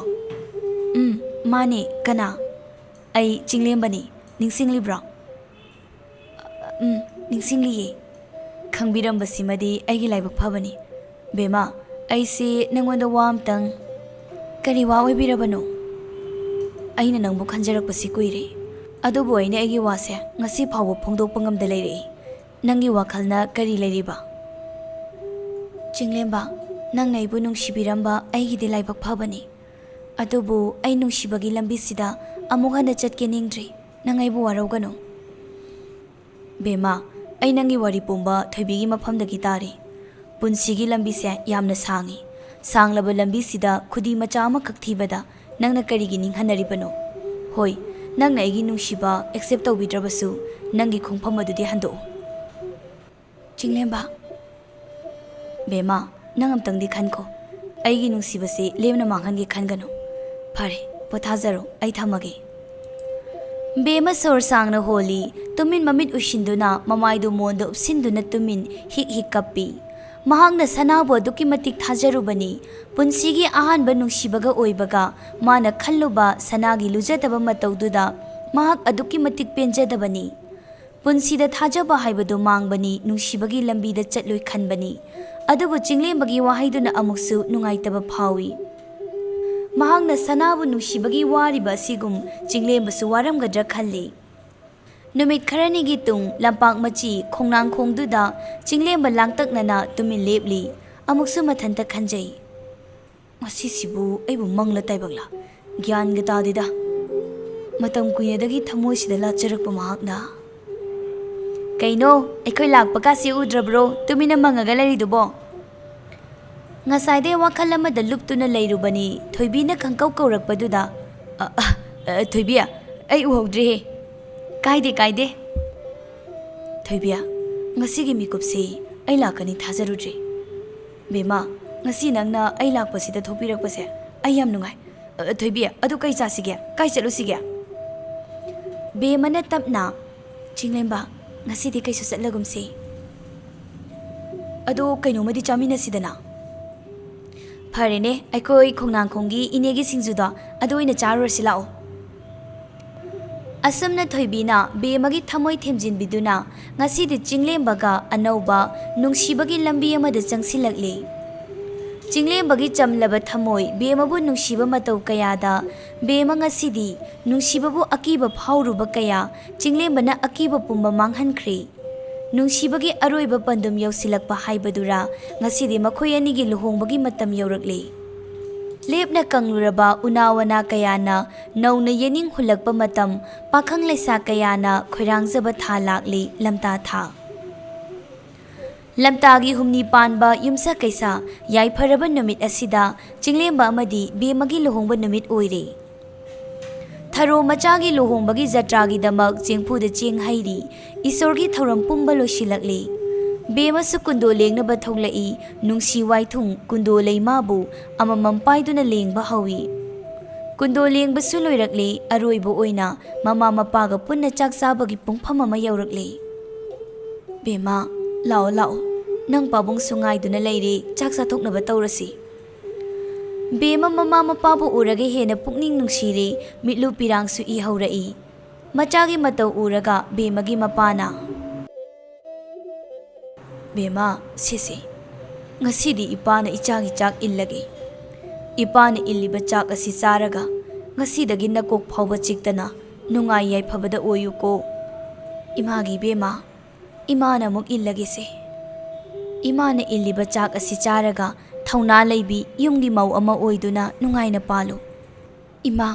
"ꯎꯝ, ꯃꯥꯅꯦ꯫ ꯀꯅꯥ?" "ꯑꯩ ꯆꯤꯡꯂꯦꯝꯕꯅꯤ꯫ ꯅꯤꯡꯁꯤꯡꯂꯤꯕ꯭ꯔꯣ?" "ꯎꯝ, ꯅꯤꯡꯁꯤꯡꯂꯤꯌꯦ꯫ ꯈꯪꯕꯤꯔꯝꯕꯁꯤꯃꯗꯤ ꯑꯩꯒꯤ ꯂꯥꯏꯕꯛ ꯐꯕꯅꯤ꯫ ꯕꯦꯝꯃ, ꯑꯩꯁꯦ ꯅꯪꯉꯣꯟꯗ ꯋꯥ ꯑꯝꯇꯪ꯫" "ꯀꯔꯤ ꯋꯥ ꯑꯣꯏꯕꯤꯔꯕꯅꯣ?" "ꯑꯩꯅ ꯅꯪꯕꯨ ꯈꯟꯖꯔꯛꯄꯁꯤ ꯀꯨꯏꯔꯦ, ꯑꯗꯨꯕꯨ ꯑꯩꯅ ꯑꯩꯒꯤ ꯋꯥꯁꯦ ꯉꯁꯤ ꯐꯥꯎꯕ ꯐꯣꯡꯗꯣꯛꯄ ꯉꯝꯗ ꯂꯩꯔꯛꯏ꯫ ꯅꯪꯒꯤ ꯋꯥꯈꯜꯅ ꯀꯔꯤ ꯂꯩꯔꯤꯕ?" "ꯆꯤꯡꯂꯦꯝꯕ, ꯅꯪꯅ ꯑꯩꯕꯨ ꯅꯨꯡꯁꯤꯕꯤꯔꯝꯕ ꯑꯩꯒꯤꯗꯤ ꯂꯥꯏꯕꯛ ꯐꯕꯅꯤ꯫ ꯑꯗꯨꯕꯨ ꯑꯩ ꯅꯨꯡꯁꯤꯕꯒꯤ ꯂꯝꯕꯤꯁꯤꯗ ꯑꯃꯨꯛ ꯍꯟꯅ ꯆꯠꯀꯦ ꯅꯤꯡꯗ꯭ꯔꯤ꯫ ꯅꯪ ꯑꯩꯕꯨ ꯋꯥꯔꯧꯒꯅꯨ꯫" "ꯕꯦꯝꯃ, ꯑꯩ ꯅꯪꯒꯤ ꯋꯥꯔꯤ ꯄꯨꯝꯕ ꯊꯣꯏꯕꯤꯒꯤ ꯃꯐꯝꯗꯒꯤ ꯇꯥꯔꯤ꯫ ꯄꯨꯟꯁꯤꯒꯤ ꯂꯝꯕꯤꯁꯦ ꯌꯥꯝꯅ ꯁꯥꯡꯉꯤ꯫ ꯁꯥꯡꯂꯕ ꯂꯝꯕꯤꯁꯤꯗ ꯈꯨꯗꯤ ꯃꯆꯥ ꯑꯃꯈꯛ ꯊꯤꯕꯗ ꯅꯪꯅ ꯀꯔꯤꯒꯤ ꯅꯤꯡꯍꯟꯅꯔꯤꯕꯅꯣ? ꯍꯣꯏ, ꯅꯪꯅ ꯑꯩꯒꯤ ꯅꯨꯡꯁꯤꯕ ꯑꯦꯛꯁꯦꯞ ꯇꯧꯕꯤꯗ꯭ꯔꯕꯁꯨ, ꯅꯪꯒꯤ ꯈꯣꯡꯐꯝ ꯑꯗꯨꯗꯤ ꯍꯟꯗꯣꯛꯎ꯫" "ꯆꯤꯡꯂꯦꯝꯕ꯫" "ꯕꯦꯝꯃ, ꯅꯪ ꯑꯝꯇꯪꯗꯤ ꯈꯟꯈꯣ꯫ ꯑꯩꯒꯤ ꯅꯨꯡꯁꯤꯕꯁꯤ ꯂꯦꯝꯅ ꯃꯥꯡꯍꯟꯒꯦ ꯈꯟꯒꯅꯨ꯫ ꯐꯔꯦ, ꯄꯣꯊꯥꯖꯔꯣ, ꯑꯩ ꯊꯝꯃꯒꯦ꯫" ꯕꯦꯝꯃ ꯁꯣꯔ ꯁꯥꯡꯅ ꯍꯣꯜꯂꯤ꯫ ꯇꯨꯃꯤꯟ ꯃꯃꯤꯠ ꯎꯏꯁꯤꯟꯗꯨꯅ ꯃꯃꯥꯏꯗꯨ ꯃꯣꯟꯗ ꯎꯞꯁꯤꯟꯗꯨꯅ ꯇꯨꯃꯤꯟ ꯍꯤꯛ ꯍꯤꯛ ꯀꯞꯄꯤ꯫ ꯃꯍꯥꯛꯅ ꯁꯅꯥꯕꯨ ꯑꯗꯨꯛꯀꯤ ꯃꯇꯤꯛ ꯊꯥꯖꯔꯨꯕꯅꯤ꯫ ꯄꯨꯟꯁꯤꯒꯤ ꯑꯍꯥꯟꯕ ꯅꯨꯡꯁꯤꯕꯒ ꯑꯣꯏꯕꯒ ꯃꯥꯅ ꯈꯜꯂꯨꯕ ꯁꯅꯥꯒꯤ ꯂꯨꯖꯗꯕ ꯃꯇꯧꯗꯨꯗ ꯃꯍꯥꯛ ꯑꯗꯨꯛꯀꯤ ꯃꯇꯤꯛ ꯄꯦꯟꯖꯗꯕꯅꯤ꯫ ꯄꯨꯟꯁꯤꯗ ꯊꯥꯖꯕ ꯍꯥꯏꯕꯗꯨ ꯃꯥꯡꯕꯅꯤ, ꯅꯨꯡꯁꯤꯕꯒꯤ ꯂꯝꯕꯤꯗ ꯆꯠꯂꯣꯏ ꯈꯟꯕꯅꯤ꯫ ꯑꯗꯨꯕꯨ ꯆꯤꯡꯂꯦꯝꯕꯒꯤ ꯋꯥꯍꯩꯗꯨꯅ ꯑꯃꯨꯛꯁꯨ ꯅꯨꯡꯉꯥꯏꯇꯕ ꯐꯥꯎꯏ꯫ ꯃꯍꯥꯛꯅ ꯁꯅꯥꯕꯨ ꯅꯨꯡꯁꯤꯕꯒꯤ ꯋꯥꯔꯤꯕ ꯑꯁꯤꯒꯨꯝ ꯆꯤꯡꯂꯦꯝꯕꯁꯨ ꯋꯥꯔꯝꯒꯗ꯭ꯔꯥ ꯈꯜꯂꯤ꯫ ꯅꯨꯃꯤꯠ ꯈꯔꯅꯤꯒꯤ ꯇꯨꯡ ꯂꯝꯄꯥꯛ ꯃꯆꯤ ꯈꯣꯡꯅꯥꯡꯈꯣꯡꯗꯨꯗ ꯆꯤꯡꯂꯦꯝꯕ ꯂꯥꯡꯇꯛꯅꯅ ꯇꯨꯃꯤꯟ ꯂꯦꯞꯂꯤ꯫ ꯑꯃꯨꯛꯁꯨ ꯃꯊꯟꯇ ꯈꯟꯖꯩ, "ꯉꯁꯤꯁꯤꯕꯨ ꯑꯩꯕꯨ ꯃꯪꯂ ꯇꯥꯏꯕꯛꯂ? ꯒ꯭ꯌꯥꯟꯒ ꯇꯥꯗꯦꯗ꯫ ꯃꯇꯝ ꯀꯨꯏꯅꯗꯒꯤ ꯊꯃꯣꯏꯁꯤꯗ ꯂꯥꯠꯆꯔꯛꯄ ꯃꯍꯥꯛꯅ꯫" "ꯀꯩꯅꯣ, ꯑꯩꯈꯣꯏ ꯂꯥꯛꯄ ꯀꯥꯁꯤ ꯎꯗ꯭ꯔꯕ꯭ꯔꯣ? ꯇꯨꯃꯤꯟꯅ ꯃꯪꯉꯒ ꯂꯩꯔꯤꯗꯨꯕꯣ?" ꯉꯁꯥꯏꯗꯩ ꯋꯥꯈꯜ ꯑꯃꯗ ꯂꯨꯞꯇꯨꯅ ꯂꯩꯔꯨꯕꯅꯤ꯫ ꯊꯣꯏꯕꯤꯅ ꯈꯪꯀꯧ ꯀꯧꯔꯛꯄꯗꯨꯗ, "ꯑ, ꯑ, ꯑ, ꯊꯣꯏꯕꯤ, ꯑꯩ ꯎꯍꯧꯗ꯭ꯔꯦꯍꯦ꯫" "ꯀꯥꯏꯗꯦ, ꯀꯥꯏꯗꯦ꯫" "ꯊꯣꯏꯕꯤ, ꯉꯁꯤꯒꯤ ꯃꯤꯀꯨꯞꯁꯤ ꯑꯩ ꯂꯥꯛꯀꯅꯤ ꯊꯥꯖꯔꯨꯗ꯭ꯔꯦ꯫ ꯕꯦꯝꯃ, ꯉꯁꯤ ꯅꯪꯅ ꯑꯩ ꯂꯥꯛꯄꯁꯤꯗ ꯊꯣꯛꯄꯤꯔꯛꯄꯁꯦ ꯑꯩ ꯌꯥꯝ ꯅꯨꯡꯉꯥꯏ꯫ ꯑ, ꯊꯣꯏꯕꯤ, ꯑꯗꯨ ꯀꯩ ꯆꯥꯁꯤꯒꯦ? ꯀꯥꯏ ꯆꯠꯂꯨꯁꯤꯒꯦ?" ꯕꯦꯝꯃꯅ ꯇꯞꯅ, "ꯆꯤꯡꯂꯦꯝꯕ, ꯉꯁꯤꯗꯤ ꯀꯩꯁꯨ ꯆꯠꯂꯒꯨꯝꯁꯤ꯫ ꯑꯗꯣ ꯀꯩꯅꯣꯝꯃꯗꯤ ꯆꯥꯃꯤꯟꯅꯁꯤꯗꯅ꯫" "ꯐꯔꯦꯅꯦ, ꯑꯩꯈꯣꯏ ꯈꯣꯡꯅꯥꯡꯈꯣꯡꯒꯤ ꯏꯅꯦꯒꯤ ꯁꯤꯡꯖꯨꯗꯣ ꯑꯗꯨ ꯑꯣꯏꯅ ꯆꯥꯔꯨꯔꯁꯤ ꯂꯥꯛꯑꯣ꯫" ꯑꯁꯨꯝꯅ ꯊꯣꯏꯕꯤꯅ ꯕꯦꯝꯃꯒꯤ ꯊꯃꯣꯏ ꯊꯦꯝꯖꯤꯟꯕꯤꯗꯨꯅ ꯉꯁꯤꯗꯤ ꯆꯤꯡꯂꯦꯝꯕꯒ ꯑꯅꯧꯕ ꯅꯨꯡꯁꯤꯕꯒꯤ ꯂꯝꯕꯤ ꯑꯃꯗ ꯆꯪꯁꯤꯜꯂꯛꯂꯤ꯫ ꯆꯤꯡꯂꯦꯝꯕꯒꯤ ꯆꯝꯂꯕ ꯊꯃꯣꯏ ꯕꯦꯝꯃꯕꯨ ꯅꯨꯡꯁꯤꯕ ꯃꯇꯧ ꯀꯌꯥꯗ ꯕꯦꯝꯃ ꯉꯁꯤꯗꯤ ꯅꯨꯡꯁꯤꯕꯕꯨ ꯑꯀꯤꯕ ꯐꯥꯎꯔꯨꯕ ꯀꯌꯥ ꯆꯤꯡꯂꯦꯝꯕꯅ ꯑꯀꯤꯕ ꯄꯨꯝꯕ ꯃꯥꯡꯍꯟꯈ꯭ꯔꯦ꯫ ꯅꯨꯡꯁꯤꯕꯒꯤ ꯑꯔꯣꯏꯕ ꯄꯟꯗꯨꯝ ꯌꯧꯁꯤꯜꯂꯛꯄ ꯍꯥꯏꯕꯗꯨꯔꯥ, ꯉꯁꯤꯗꯤ ꯃꯈꯣꯏ ꯑꯅꯤꯒꯤ ꯂꯨꯍꯣꯡꯕꯒꯤ ꯃꯇꯝ ꯌꯧꯔꯛꯂꯦ꯫ ꯂꯦꯞꯅ ꯀꯪꯂꯨꯔꯕ ꯎꯅꯥ ꯋꯥꯅꯥ ꯀꯌꯥꯅ ꯅꯧꯅ ꯌꯦꯅꯤꯡ ꯍꯨꯜꯂꯛꯄ ꯃꯇꯝ, ꯄꯥꯈꯪ ꯂꯩꯁꯥ ꯀꯌꯥꯅ ꯈꯣꯏꯔꯥꯡꯖꯕ ꯊꯥ ꯂꯥꯛꯂꯤ ꯂꯝꯇꯥ ꯊꯥ꯫ ꯂꯝꯇꯥꯒꯤ ꯍꯨꯝꯅꯤ ꯄꯥꯟꯕ ꯌꯨꯝꯁꯥ ꯀꯩꯁꯥ ꯌꯥꯏꯐꯔꯕ ꯅꯨꯃꯤꯠ ꯑꯁꯤꯗ ꯆꯤꯡꯂꯦꯝꯕ ꯑꯃꯗꯤ ꯕꯦꯝꯃꯒꯤ ꯂꯨꯍꯣꯡꯕ ꯅꯨꯃꯤꯠ ꯑꯣꯏꯔꯦ꯫ ꯊꯔꯣ ꯃꯆꯥꯒꯤ ꯂꯨꯍꯣꯡꯕꯒꯤ ꯖꯇ꯭ꯔꯥꯒꯤꯗꯃꯛ ꯆꯦꯡꯐꯨꯗ ꯆꯦꯡ ꯍꯩꯔꯤ꯫ ꯏꯁꯣꯔꯒꯤ ꯊꯧꯔꯝ ꯄꯨꯝꯕ ꯂꯣꯏꯁꯤꯜꯂꯛꯂꯤ꯫ ꯕꯦꯝꯃꯁꯨ ꯀꯨꯟꯗꯣ ꯂꯦꯡꯅꯕ ꯊꯣꯛꯂꯛꯏ꯫ ꯅꯨꯡꯁꯤ ꯋꯥꯏꯊꯨꯡ ꯀꯨꯟꯗꯣ ꯂꯩꯃꯥꯕꯨ ꯑꯃꯃꯝ ꯄꯥꯏꯗꯨꯅ ꯂꯦꯡꯕ ꯍꯧꯏ꯫ ꯀꯨꯟꯗꯣ ꯂꯦꯡꯕꯁꯨ ꯂꯣꯏꯔꯛꯂꯦ꯫ ꯑꯔꯣꯏꯕ ꯑꯣꯏꯅ ꯃꯃꯥ ꯃꯄꯥꯒ ꯄꯨꯟꯅ ꯆꯥꯛ ꯆꯥꯕꯒꯤ ꯄꯨꯡꯐꯝ ꯑꯃ ꯌꯧꯔꯛꯂꯦ꯫ "ꯕꯦꯝꯃ, ꯂꯥꯛꯑꯣ, ꯂꯥꯛꯑꯣ꯫ ꯅꯪ ꯄꯥꯕꯨꯡꯁꯨ ꯉꯥꯏꯗꯨꯅ ꯂꯩꯔꯦ꯫ ꯆꯥꯛ ꯆꯥꯊꯣꯛꯅꯕ ꯇꯧꯔꯁꯤ꯫" ꯕꯦꯝꯃ ꯃꯃꯥ ꯃꯄꯥꯕꯨ ꯎꯔꯒ ꯍꯦꯟꯅ ꯄꯨꯛꯅꯤꯡ ꯅꯨꯡꯁꯤꯔꯦ꯫ ꯃꯤꯠꯂꯨ ꯄꯤꯔꯥꯡꯁꯨ ꯏꯍꯧꯔꯛꯏ꯫ ꯃꯆꯥꯒꯤ ꯃꯇꯧ ꯎꯔꯒ ꯕꯦꯝꯃꯒꯤ ꯃꯄꯥꯅ, "ꯕꯦꯝꯃ, ꯁꯤꯁꯦ, ꯉꯁꯤꯗꯤ ꯏꯄꯥꯅ ꯏꯆꯥꯒꯤ ꯆꯥꯛ ꯏꯜꯂꯒꯦ꯫ ꯏꯄꯥꯅ ꯏꯜꯂꯤꯕ ꯆꯥꯛ ꯑꯁꯤ ꯆꯥꯔꯒ ꯉꯁꯤꯗꯒꯤ ꯅꯀꯣꯛ ꯐꯥꯎꯕ ꯆꯤꯛꯇꯅ ꯅꯨꯡꯉꯥꯏ ꯌꯥꯏꯐꯕꯗ ꯑꯣꯏꯌꯨꯀꯣ꯫ ꯏꯃꯥꯒꯤ ꯏꯕꯦꯝꯃ, ꯏꯃꯥꯅ ꯑꯃꯨꯛ ꯏꯜꯂꯒꯦꯁꯦ꯫ ꯏꯃꯥꯅ ꯏꯜꯂꯤꯕ ꯆꯥꯛ ꯑꯁꯤ ꯆꯥꯔꯒ ꯊꯧꯅꯥ ꯂꯩꯕꯤ ꯌꯨꯝꯒꯤ ꯃꯧ ꯑꯃ ꯑꯣꯏꯗꯨꯅ ꯅꯨꯡꯉꯥꯏꯅ ꯄꯥꯜꯂꯨ꯫ ꯏꯃꯥ,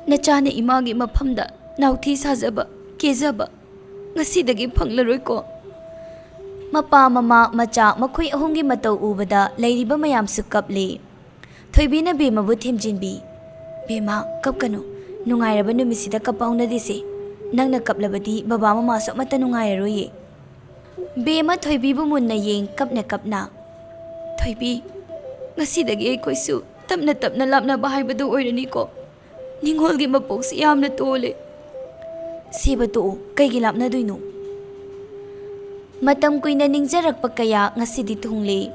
ꯅꯆꯥꯅ ꯏꯃꯥꯒꯤ ꯃꯐꯝꯗ ꯅꯥꯎꯊꯤ ꯁꯥꯖꯕ, ꯀꯦꯖꯕ ꯉꯁꯤꯗꯒꯤ ꯐꯪꯂꯔꯣꯏꯀꯣ꯫ ꯃꯄꯥ, ꯃꯃꯥ, ꯃꯆꯥ ꯃꯈꯣꯏ ꯑꯍꯨꯝꯒꯤ ꯃꯇꯧ ꯎꯕꯗ ꯂꯩꯔꯤꯕ ꯃꯌꯥꯝꯁꯨ ꯀꯞꯂꯤ꯫ ꯊꯣꯏꯕꯤꯅ ꯕꯦꯝꯃꯕꯨ ꯊꯦꯝꯖꯤꯟꯕꯤ꯫ "ꯕꯦꯝꯃ, ꯀꯞꯀꯅꯨ꯫ ꯅꯨꯡꯉꯥꯏꯔꯕ ꯅꯨꯃꯤꯠꯁꯤꯗ ꯀꯞꯄ ꯍꯧꯅꯗꯦꯁꯦ꯫ ꯅꯪꯅ ꯀꯞꯂꯕꯗꯤ ꯕꯕꯥ ꯃꯃꯥꯁꯨ ꯑꯃꯠꯇ ꯅꯨꯡꯉꯥꯏꯔꯔꯣꯏꯌꯦ꯫" ꯕꯦꯝꯃ ꯊꯣꯏꯕꯤꯕꯨ ꯃꯨꯟꯅ ꯌꯦꯡ ꯀꯞꯅ ꯀꯞꯅ, "ꯊꯣꯏꯕꯤ, ꯉꯁꯤꯗꯒꯤ ꯑꯩꯈꯣꯏꯁꯨ ꯇꯞꯅ ꯇꯞꯅ ꯂꯥꯞꯅꯕ ꯍꯥꯏꯕꯗꯨ ꯑꯣꯏꯔꯅꯤꯀꯣ꯫ ꯅꯤꯡꯉꯣꯜꯒꯤ ꯃꯄꯣꯛꯁꯤ ꯌꯥꯝꯅ ꯇꯣꯜꯂꯦ꯫" "ꯁꯤꯕ ꯇꯣꯛꯑꯣ, ꯀꯩꯒꯤ ꯂꯥꯞꯅꯗꯣꯏꯅꯣ?" ꯃꯇꯝ ꯀꯨꯏꯅ ꯅꯤꯡꯖꯔꯛꯄ ꯀꯌꯥ ꯉꯁꯤꯗꯤ ꯊꯨꯡꯂꯦ꯫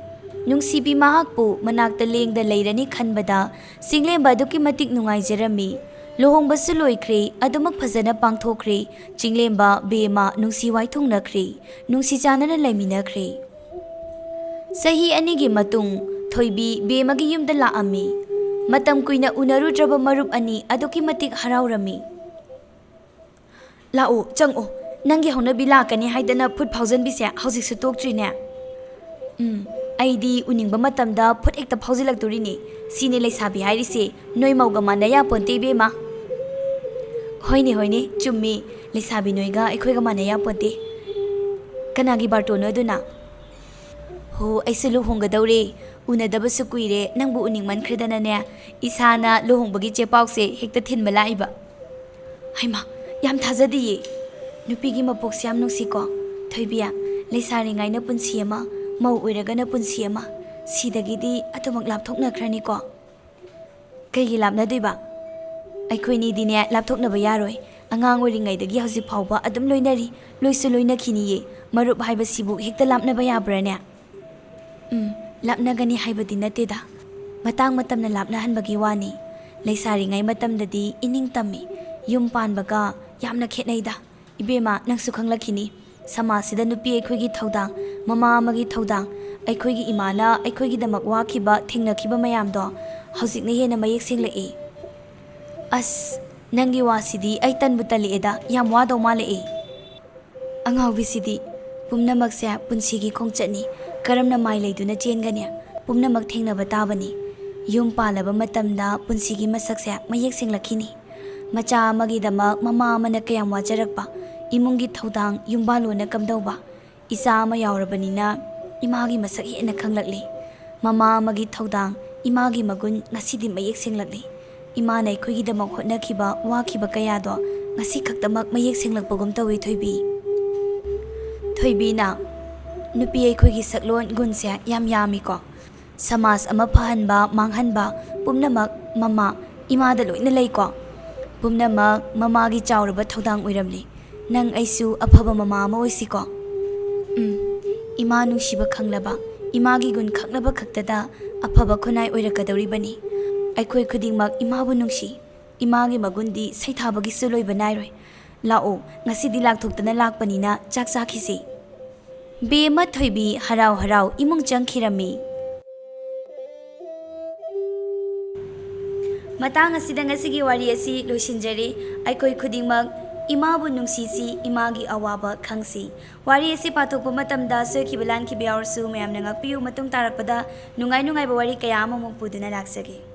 ꯅꯨꯡꯁꯤꯕꯤ ꯃꯍꯥꯛꯄꯨ ꯃꯅꯥꯛꯇ ꯂꯦꯡꯗ ꯂꯩꯔꯅꯤ ꯈꯟꯕꯗ ꯆꯤꯡꯂꯦꯝꯕ ꯑꯗꯨꯛꯀꯤ ꯃꯇꯤꯛ ꯅꯨꯡꯉꯥꯏꯖꯔꯝꯃꯤ꯫ ꯂꯨꯍꯣꯡꯕꯁꯨ ꯂꯣꯏꯈ꯭ꯔꯦ, ꯑꯗꯨꯃꯛ ꯐꯖꯅ ꯄꯥꯡꯊꯣꯛꯈ꯭ꯔꯦ꯫ ꯆꯤꯡꯂꯦꯝꯕ, ꯕꯦꯝꯃ ꯅꯨꯡꯁꯤ ꯋꯥꯏꯊꯨꯡꯅꯈ꯭ꯔꯦ, ꯅꯨꯡꯁꯤ ꯆꯥꯟꯅꯅ ꯂꯩꯃꯤꯟꯅꯈ꯭ꯔꯦ꯫ ꯆꯍꯤ ꯑꯅꯤꯒꯤ ꯃꯇꯨꯡ ꯊꯣꯏꯕꯤ ꯕꯦꯝꯃꯒꯤ ꯌꯨꯝꯗ ꯂꯥꯛꯑꯝꯃꯤ꯫ ꯃꯇꯝ ꯀꯨꯏꯅ ꯎꯅꯔꯨꯗ꯭ꯔꯕ ꯃꯔꯨꯞ ꯑꯅꯤ ꯑꯗꯨꯛꯀꯤ ꯃꯇꯤꯛ ꯍꯔꯥꯎꯔꯝꯃꯤ꯫ "ꯂꯥꯛꯑꯣ, ꯆꯪꯉꯣ꯫ ꯅꯪꯒꯤ ꯍꯧꯅꯕꯤ ꯂꯥꯛꯀꯅꯤ ꯍꯥꯏꯗꯅ ꯐꯨꯠ ꯐꯥꯎꯖꯟꯕꯤꯁꯦ ꯍꯧꯖꯤꯛꯁꯨ ꯇꯣꯛꯇ꯭ꯔꯤꯅꯦ?" "ꯎꯝ, ꯑꯩꯗꯤ ꯎꯅꯤꯡꯕ ꯃꯇꯝꯗ ꯐꯨꯠ ꯍꯦꯛꯇ ꯐꯥꯎꯖꯤꯜꯂꯛꯇꯣꯔꯤꯅꯦ꯫ ꯁꯤꯅꯦ ꯂꯩꯁꯥꯕꯤ ꯍꯥꯏꯔꯤꯁꯦ, ꯅꯣꯏ ꯃꯧꯒ ꯃꯥꯟꯅ ꯌꯥꯄꯣꯟꯇꯦ ꯏꯕꯦꯝꯃ꯫" "ꯍꯣꯏꯅꯦ, ꯍꯣꯏꯅꯦ, ꯆꯨꯝꯃꯤ꯫ ꯂꯩꯁꯥꯕꯤ ꯅꯣꯏꯒ ꯑꯩꯈꯣꯏꯒ ꯃꯥꯟꯅ ꯌꯥꯄꯣꯟꯇꯦ꯫ ꯀꯅꯥꯒꯤ ꯕꯥꯔꯇꯣꯟꯅꯣ ꯑꯗꯨꯅ?" "ꯍꯣ, ꯑꯩꯁꯨ ꯂꯨꯍꯣꯡꯒꯗꯧꯔꯦ꯫ ꯎꯅꯗꯕꯁꯨ ꯀꯨꯏꯔꯦ, ꯅꯪꯕꯨ ꯎꯅꯤꯡꯃꯟꯈ꯭ꯔꯦꯗꯅꯅꯦ, ꯏꯁꯥꯅ ꯂꯨꯍꯣꯡꯕꯒꯤ ꯆꯦ ꯄꯥꯎꯁꯦ ꯍꯦꯛꯇ ꯊꯤꯟꯕ ꯂꯥꯛꯏꯕ꯫" "ꯍꯩꯃꯥ, ꯌꯥꯝ ꯊꯥꯖꯗꯤꯌꯦ꯫ ꯅꯨꯄꯤꯒꯤ ꯃꯄꯣꯛꯁꯦ ꯌꯥꯝ ꯅꯨꯡꯁꯤꯀꯣ꯫ ꯊꯣꯏꯕꯤ, ꯂꯩꯁꯥꯔꯤꯉꯩꯅ ꯄꯨꯟꯁꯤ ꯑꯃ, ꯃꯧ ꯑꯣꯏꯔꯒꯅ ꯄꯨꯟꯁꯤ ꯑꯃ, ꯁꯤꯗꯒꯤꯗꯤ ꯑꯗꯨꯃꯛ ꯂꯥꯞꯊꯣꯛꯅꯈ꯭ꯔꯅꯤꯀꯣ꯫" "ꯀꯩꯒꯤ ꯂꯥꯞꯅꯗꯣꯏꯕ? ꯑꯩꯈꯣꯏꯅꯤꯗꯤꯅꯦ ꯂꯥꯞꯊꯣꯛꯅꯕ ꯌꯥꯔꯣꯏ꯫ ꯑꯉꯥꯡ ꯑꯣꯏꯔꯤꯉꯩꯗꯒꯤ ꯍꯧꯖꯤꯛ ꯐꯥꯎꯕ ꯑꯗꯨꯝ ꯂꯣꯏꯅꯔꯤ, ꯂꯣꯏꯁꯨ ꯂꯣꯏꯅꯈꯤꯅꯤꯌꯦ꯫ ꯃꯔꯨꯞ ꯍꯥꯏꯕꯁꯤꯕꯨ ꯍꯦꯛꯇ ꯂꯥꯞꯅꯕ ꯌꯥꯕ꯭ꯔꯥꯅꯦ?" "ꯎꯝ, ꯂꯥꯞꯅꯒꯅꯤ ꯍꯥꯏꯕꯗꯤ ꯅꯠꯇꯦꯗ꯫ ꯃꯇꯥꯡ ꯃꯇꯝꯅ ꯂꯥꯞꯅꯍꯟꯕꯒꯤ ꯋꯥꯅꯤ꯫ ꯂꯩꯁꯥꯔꯤꯉꯩ ꯃꯇꯝꯗꯗꯤ ꯏꯅꯤꯡ ꯇꯝꯃꯤ, ꯌꯨꯝ ꯄꯥꯟꯕꯒ ꯌꯥꯝꯅ ꯈꯦꯠꯅꯩꯗ꯫ ꯏꯕꯦꯝꯃ, ꯅꯪꯁꯨ ꯈꯪꯂꯛꯈꯤꯅꯤ꯫ ꯁꯃꯥꯖꯁꯤꯗ ꯅꯨꯄꯤ ꯑꯩꯈꯣꯏꯒꯤ ꯊꯧꯗꯥꯡ, ꯃꯃꯥ ꯑꯃꯒꯤ ꯊꯧꯗꯥꯡ, ꯑꯩꯈꯣꯏꯒꯤ ꯏꯃꯥꯅ ꯑꯩꯈꯣꯏꯒꯤꯗꯃꯛ ꯋꯥꯈꯤꯕ, ꯊꯦꯡꯅꯈꯤꯕ ꯃꯌꯥꯝꯗꯣ ꯍꯧꯖꯤꯛꯅ ꯍꯦꯟꯅ ꯃꯌꯦꯛ ꯁꯦꯡꯂꯛꯏ꯫" "ꯑꯁ, ꯅꯪꯒꯤ ꯋꯥꯁꯤꯗꯤ ꯑꯩ ꯇꯟꯕꯨ ꯇꯜꯂꯛꯑꯦꯗ, ꯌꯥꯝ ꯋꯥꯗꯧ ꯃꯥꯜꯂꯛꯏ꯫" "ꯑꯉꯥꯎꯕꯤꯁꯤꯗꯤ, ꯄꯨꯝꯅꯃꯛꯁꯦ ꯄꯨꯟꯁꯤꯒꯤ ꯈꯣꯡꯆꯠꯅꯤ, ꯀꯔꯝꯅ ꯃꯥꯏ ꯂꯩꯗꯨꯅ ꯆꯦꯟꯒꯅꯤ? ꯄꯨꯝꯅꯃꯛ ꯊꯦꯡꯅꯕ ꯇꯥꯕꯅꯤ꯫ ꯌꯨꯝ ꯄꯥꯜꯂꯕ ꯃꯇꯝꯗ ꯄꯨꯟꯁꯤꯒꯤ ꯃꯁꯛꯁꯦ ꯃꯌꯦꯛ ꯁꯦꯡꯂꯛꯈꯤꯅꯤ꯫ ꯃꯆꯥ ꯑꯃꯒꯤꯗꯃꯛ ꯃꯃꯥ ꯑꯃꯅ ꯀꯌꯥꯝ ꯋꯥꯖꯔꯛꯄ, ꯏꯃꯨꯡꯒꯤ ꯊꯧꯗꯥꯡ ꯌꯨꯝꯕꯥꯜꯂꯣꯅ ꯀꯝꯗꯧꯕ, ꯏꯆꯥ ꯑꯃ ꯌꯥꯎꯔꯕꯅꯤꯅ ꯏꯃꯥꯒꯤ ꯃꯁꯛ ꯍꯦꯟꯅ ꯈꯪꯂꯛꯂꯤ꯫ ꯃꯃꯥ ꯑꯃꯒꯤ ꯊꯧꯗꯥꯡ, ꯏꯃꯥꯒꯤ ꯃꯒꯨꯟ ꯉꯁꯤꯗꯤ ꯃꯌꯦꯛ ꯁꯦꯡꯂꯛꯂꯤ꯫ ꯏꯃꯥꯅ ꯑꯩꯈꯣꯏꯒꯤꯗꯃꯛ ꯍꯣꯠꯅꯈꯤꯕ, ꯋꯥꯈꯤꯕ ꯀꯌꯥꯗꯣ ꯉꯁꯤ ꯈꯛꯇꯃꯛ ꯃꯌꯦꯛ ꯁꯦꯡꯂꯛꯄꯒꯨꯝ ꯇꯧꯏ, ꯊꯣꯏꯕꯤ꯫ ꯊꯣꯏꯕꯤꯅ, "ꯅꯨꯄꯤ ꯑꯩꯈꯣꯏꯒꯤ ꯁꯛꯂꯣꯟ ꯒꯨꯟꯁꯦ ꯌꯥꯝ ꯌꯥꯝꯃꯤꯀꯣ꯫ ꯁꯃꯥꯖ ꯑꯃ ꯐꯍꯟꯕ, ꯃꯥꯡꯍꯟꯕ ꯄꯨꯝꯅꯃꯛ ꯃꯃꯥ, ꯏꯃꯥꯗ ꯂꯣꯏꯅ ꯂꯩꯀꯣ꯫ ꯄꯨꯝꯅꯃꯛ ꯃꯃꯥꯒꯤ ꯆꯥꯎꯔꯕ ꯊꯧꯗꯥꯡ ꯑꯣꯏꯔꯝꯂꯤ꯫ ꯅꯪ ꯑꯩꯁꯨ ꯑꯐꯕ ꯃꯃꯥ ꯑꯃ ꯑꯣꯏꯁꯤꯀꯣ꯫" ꯎꯝ, ꯏꯃꯥ ꯅꯨꯡꯁꯤꯕ ꯈꯪꯂꯕ, ꯏꯃꯥꯒꯤ ꯒꯨꯟ ꯈꯪꯂꯕ ꯈꯛꯇꯗ ꯑꯐꯕ ꯈꯨꯟꯅꯥꯏ ꯑꯣꯏꯔꯛꯀꯗꯧꯔꯤꯕꯅꯤ꯫ ꯑꯩꯈꯣꯏ ꯈꯨꯗꯤꯡꯃꯛ ꯏꯃꯥꯕꯨ ꯅꯨꯡꯁꯤ꯫ ꯏꯃꯥꯒꯤ ꯃꯒꯨꯟꯗꯤ ꯁꯩꯊꯥꯕꯒꯤꯁꯨ ꯂꯣꯏꯕ ꯅꯥꯏꯔꯣꯏ꯫ ꯂꯥꯛꯑꯣ, ꯉꯁꯤꯗꯤ ꯂꯥꯛꯊꯣꯛꯇꯅ ꯂꯥꯛꯄꯅꯤꯅ ꯆꯥꯛ ꯆꯥꯈꯤꯁꯤ꯫ ꯕꯦꯝꯃ ꯊꯣꯏꯕꯤ ꯍꯔꯥꯎ ꯍꯔꯥꯎ ꯏꯃꯨꯡ ꯆꯪꯈꯤꯔꯝꯃꯤ꯫ ꯃꯇꯥꯡ ꯑꯁꯤꯗ ꯉꯁꯤꯒꯤ ꯋꯥꯔꯤ ꯑꯁꯤ ꯂꯣꯏꯁꯤꯟꯖꯔꯦ꯫ ꯑꯩꯈꯣꯏ ꯈꯨꯗꯤꯡꯃꯛ ꯏꯃꯥꯕꯨ ꯅꯨꯡꯁꯤꯁꯤ, ꯏꯃꯥꯒꯤ ꯑꯋꯥꯕ ꯈꯪꯁꯤ꯫ ꯋꯥꯔꯤ ꯑꯁꯤ ꯄꯥꯊꯣꯛꯄ ꯃꯇꯝꯗ ꯁꯣꯏꯈꯤꯕ ꯂꯥꯟꯈꯤꯕ ꯌꯥꯎꯔꯁꯨ ꯃꯌꯥꯝꯅ ꯉꯥꯛꯄꯤꯌꯨ꯫ ꯃꯇꯨꯡ ꯇꯥꯔꯛꯄꯗ ꯅꯨꯡꯉꯥꯏ ꯅꯨꯡꯉꯥꯏꯕ ꯋꯥꯔꯤ ꯀꯌꯥ ꯑꯃꯃꯨꯛ ꯄꯨꯗꯨꯅ ꯂꯥꯛꯆꯒꯦ꯫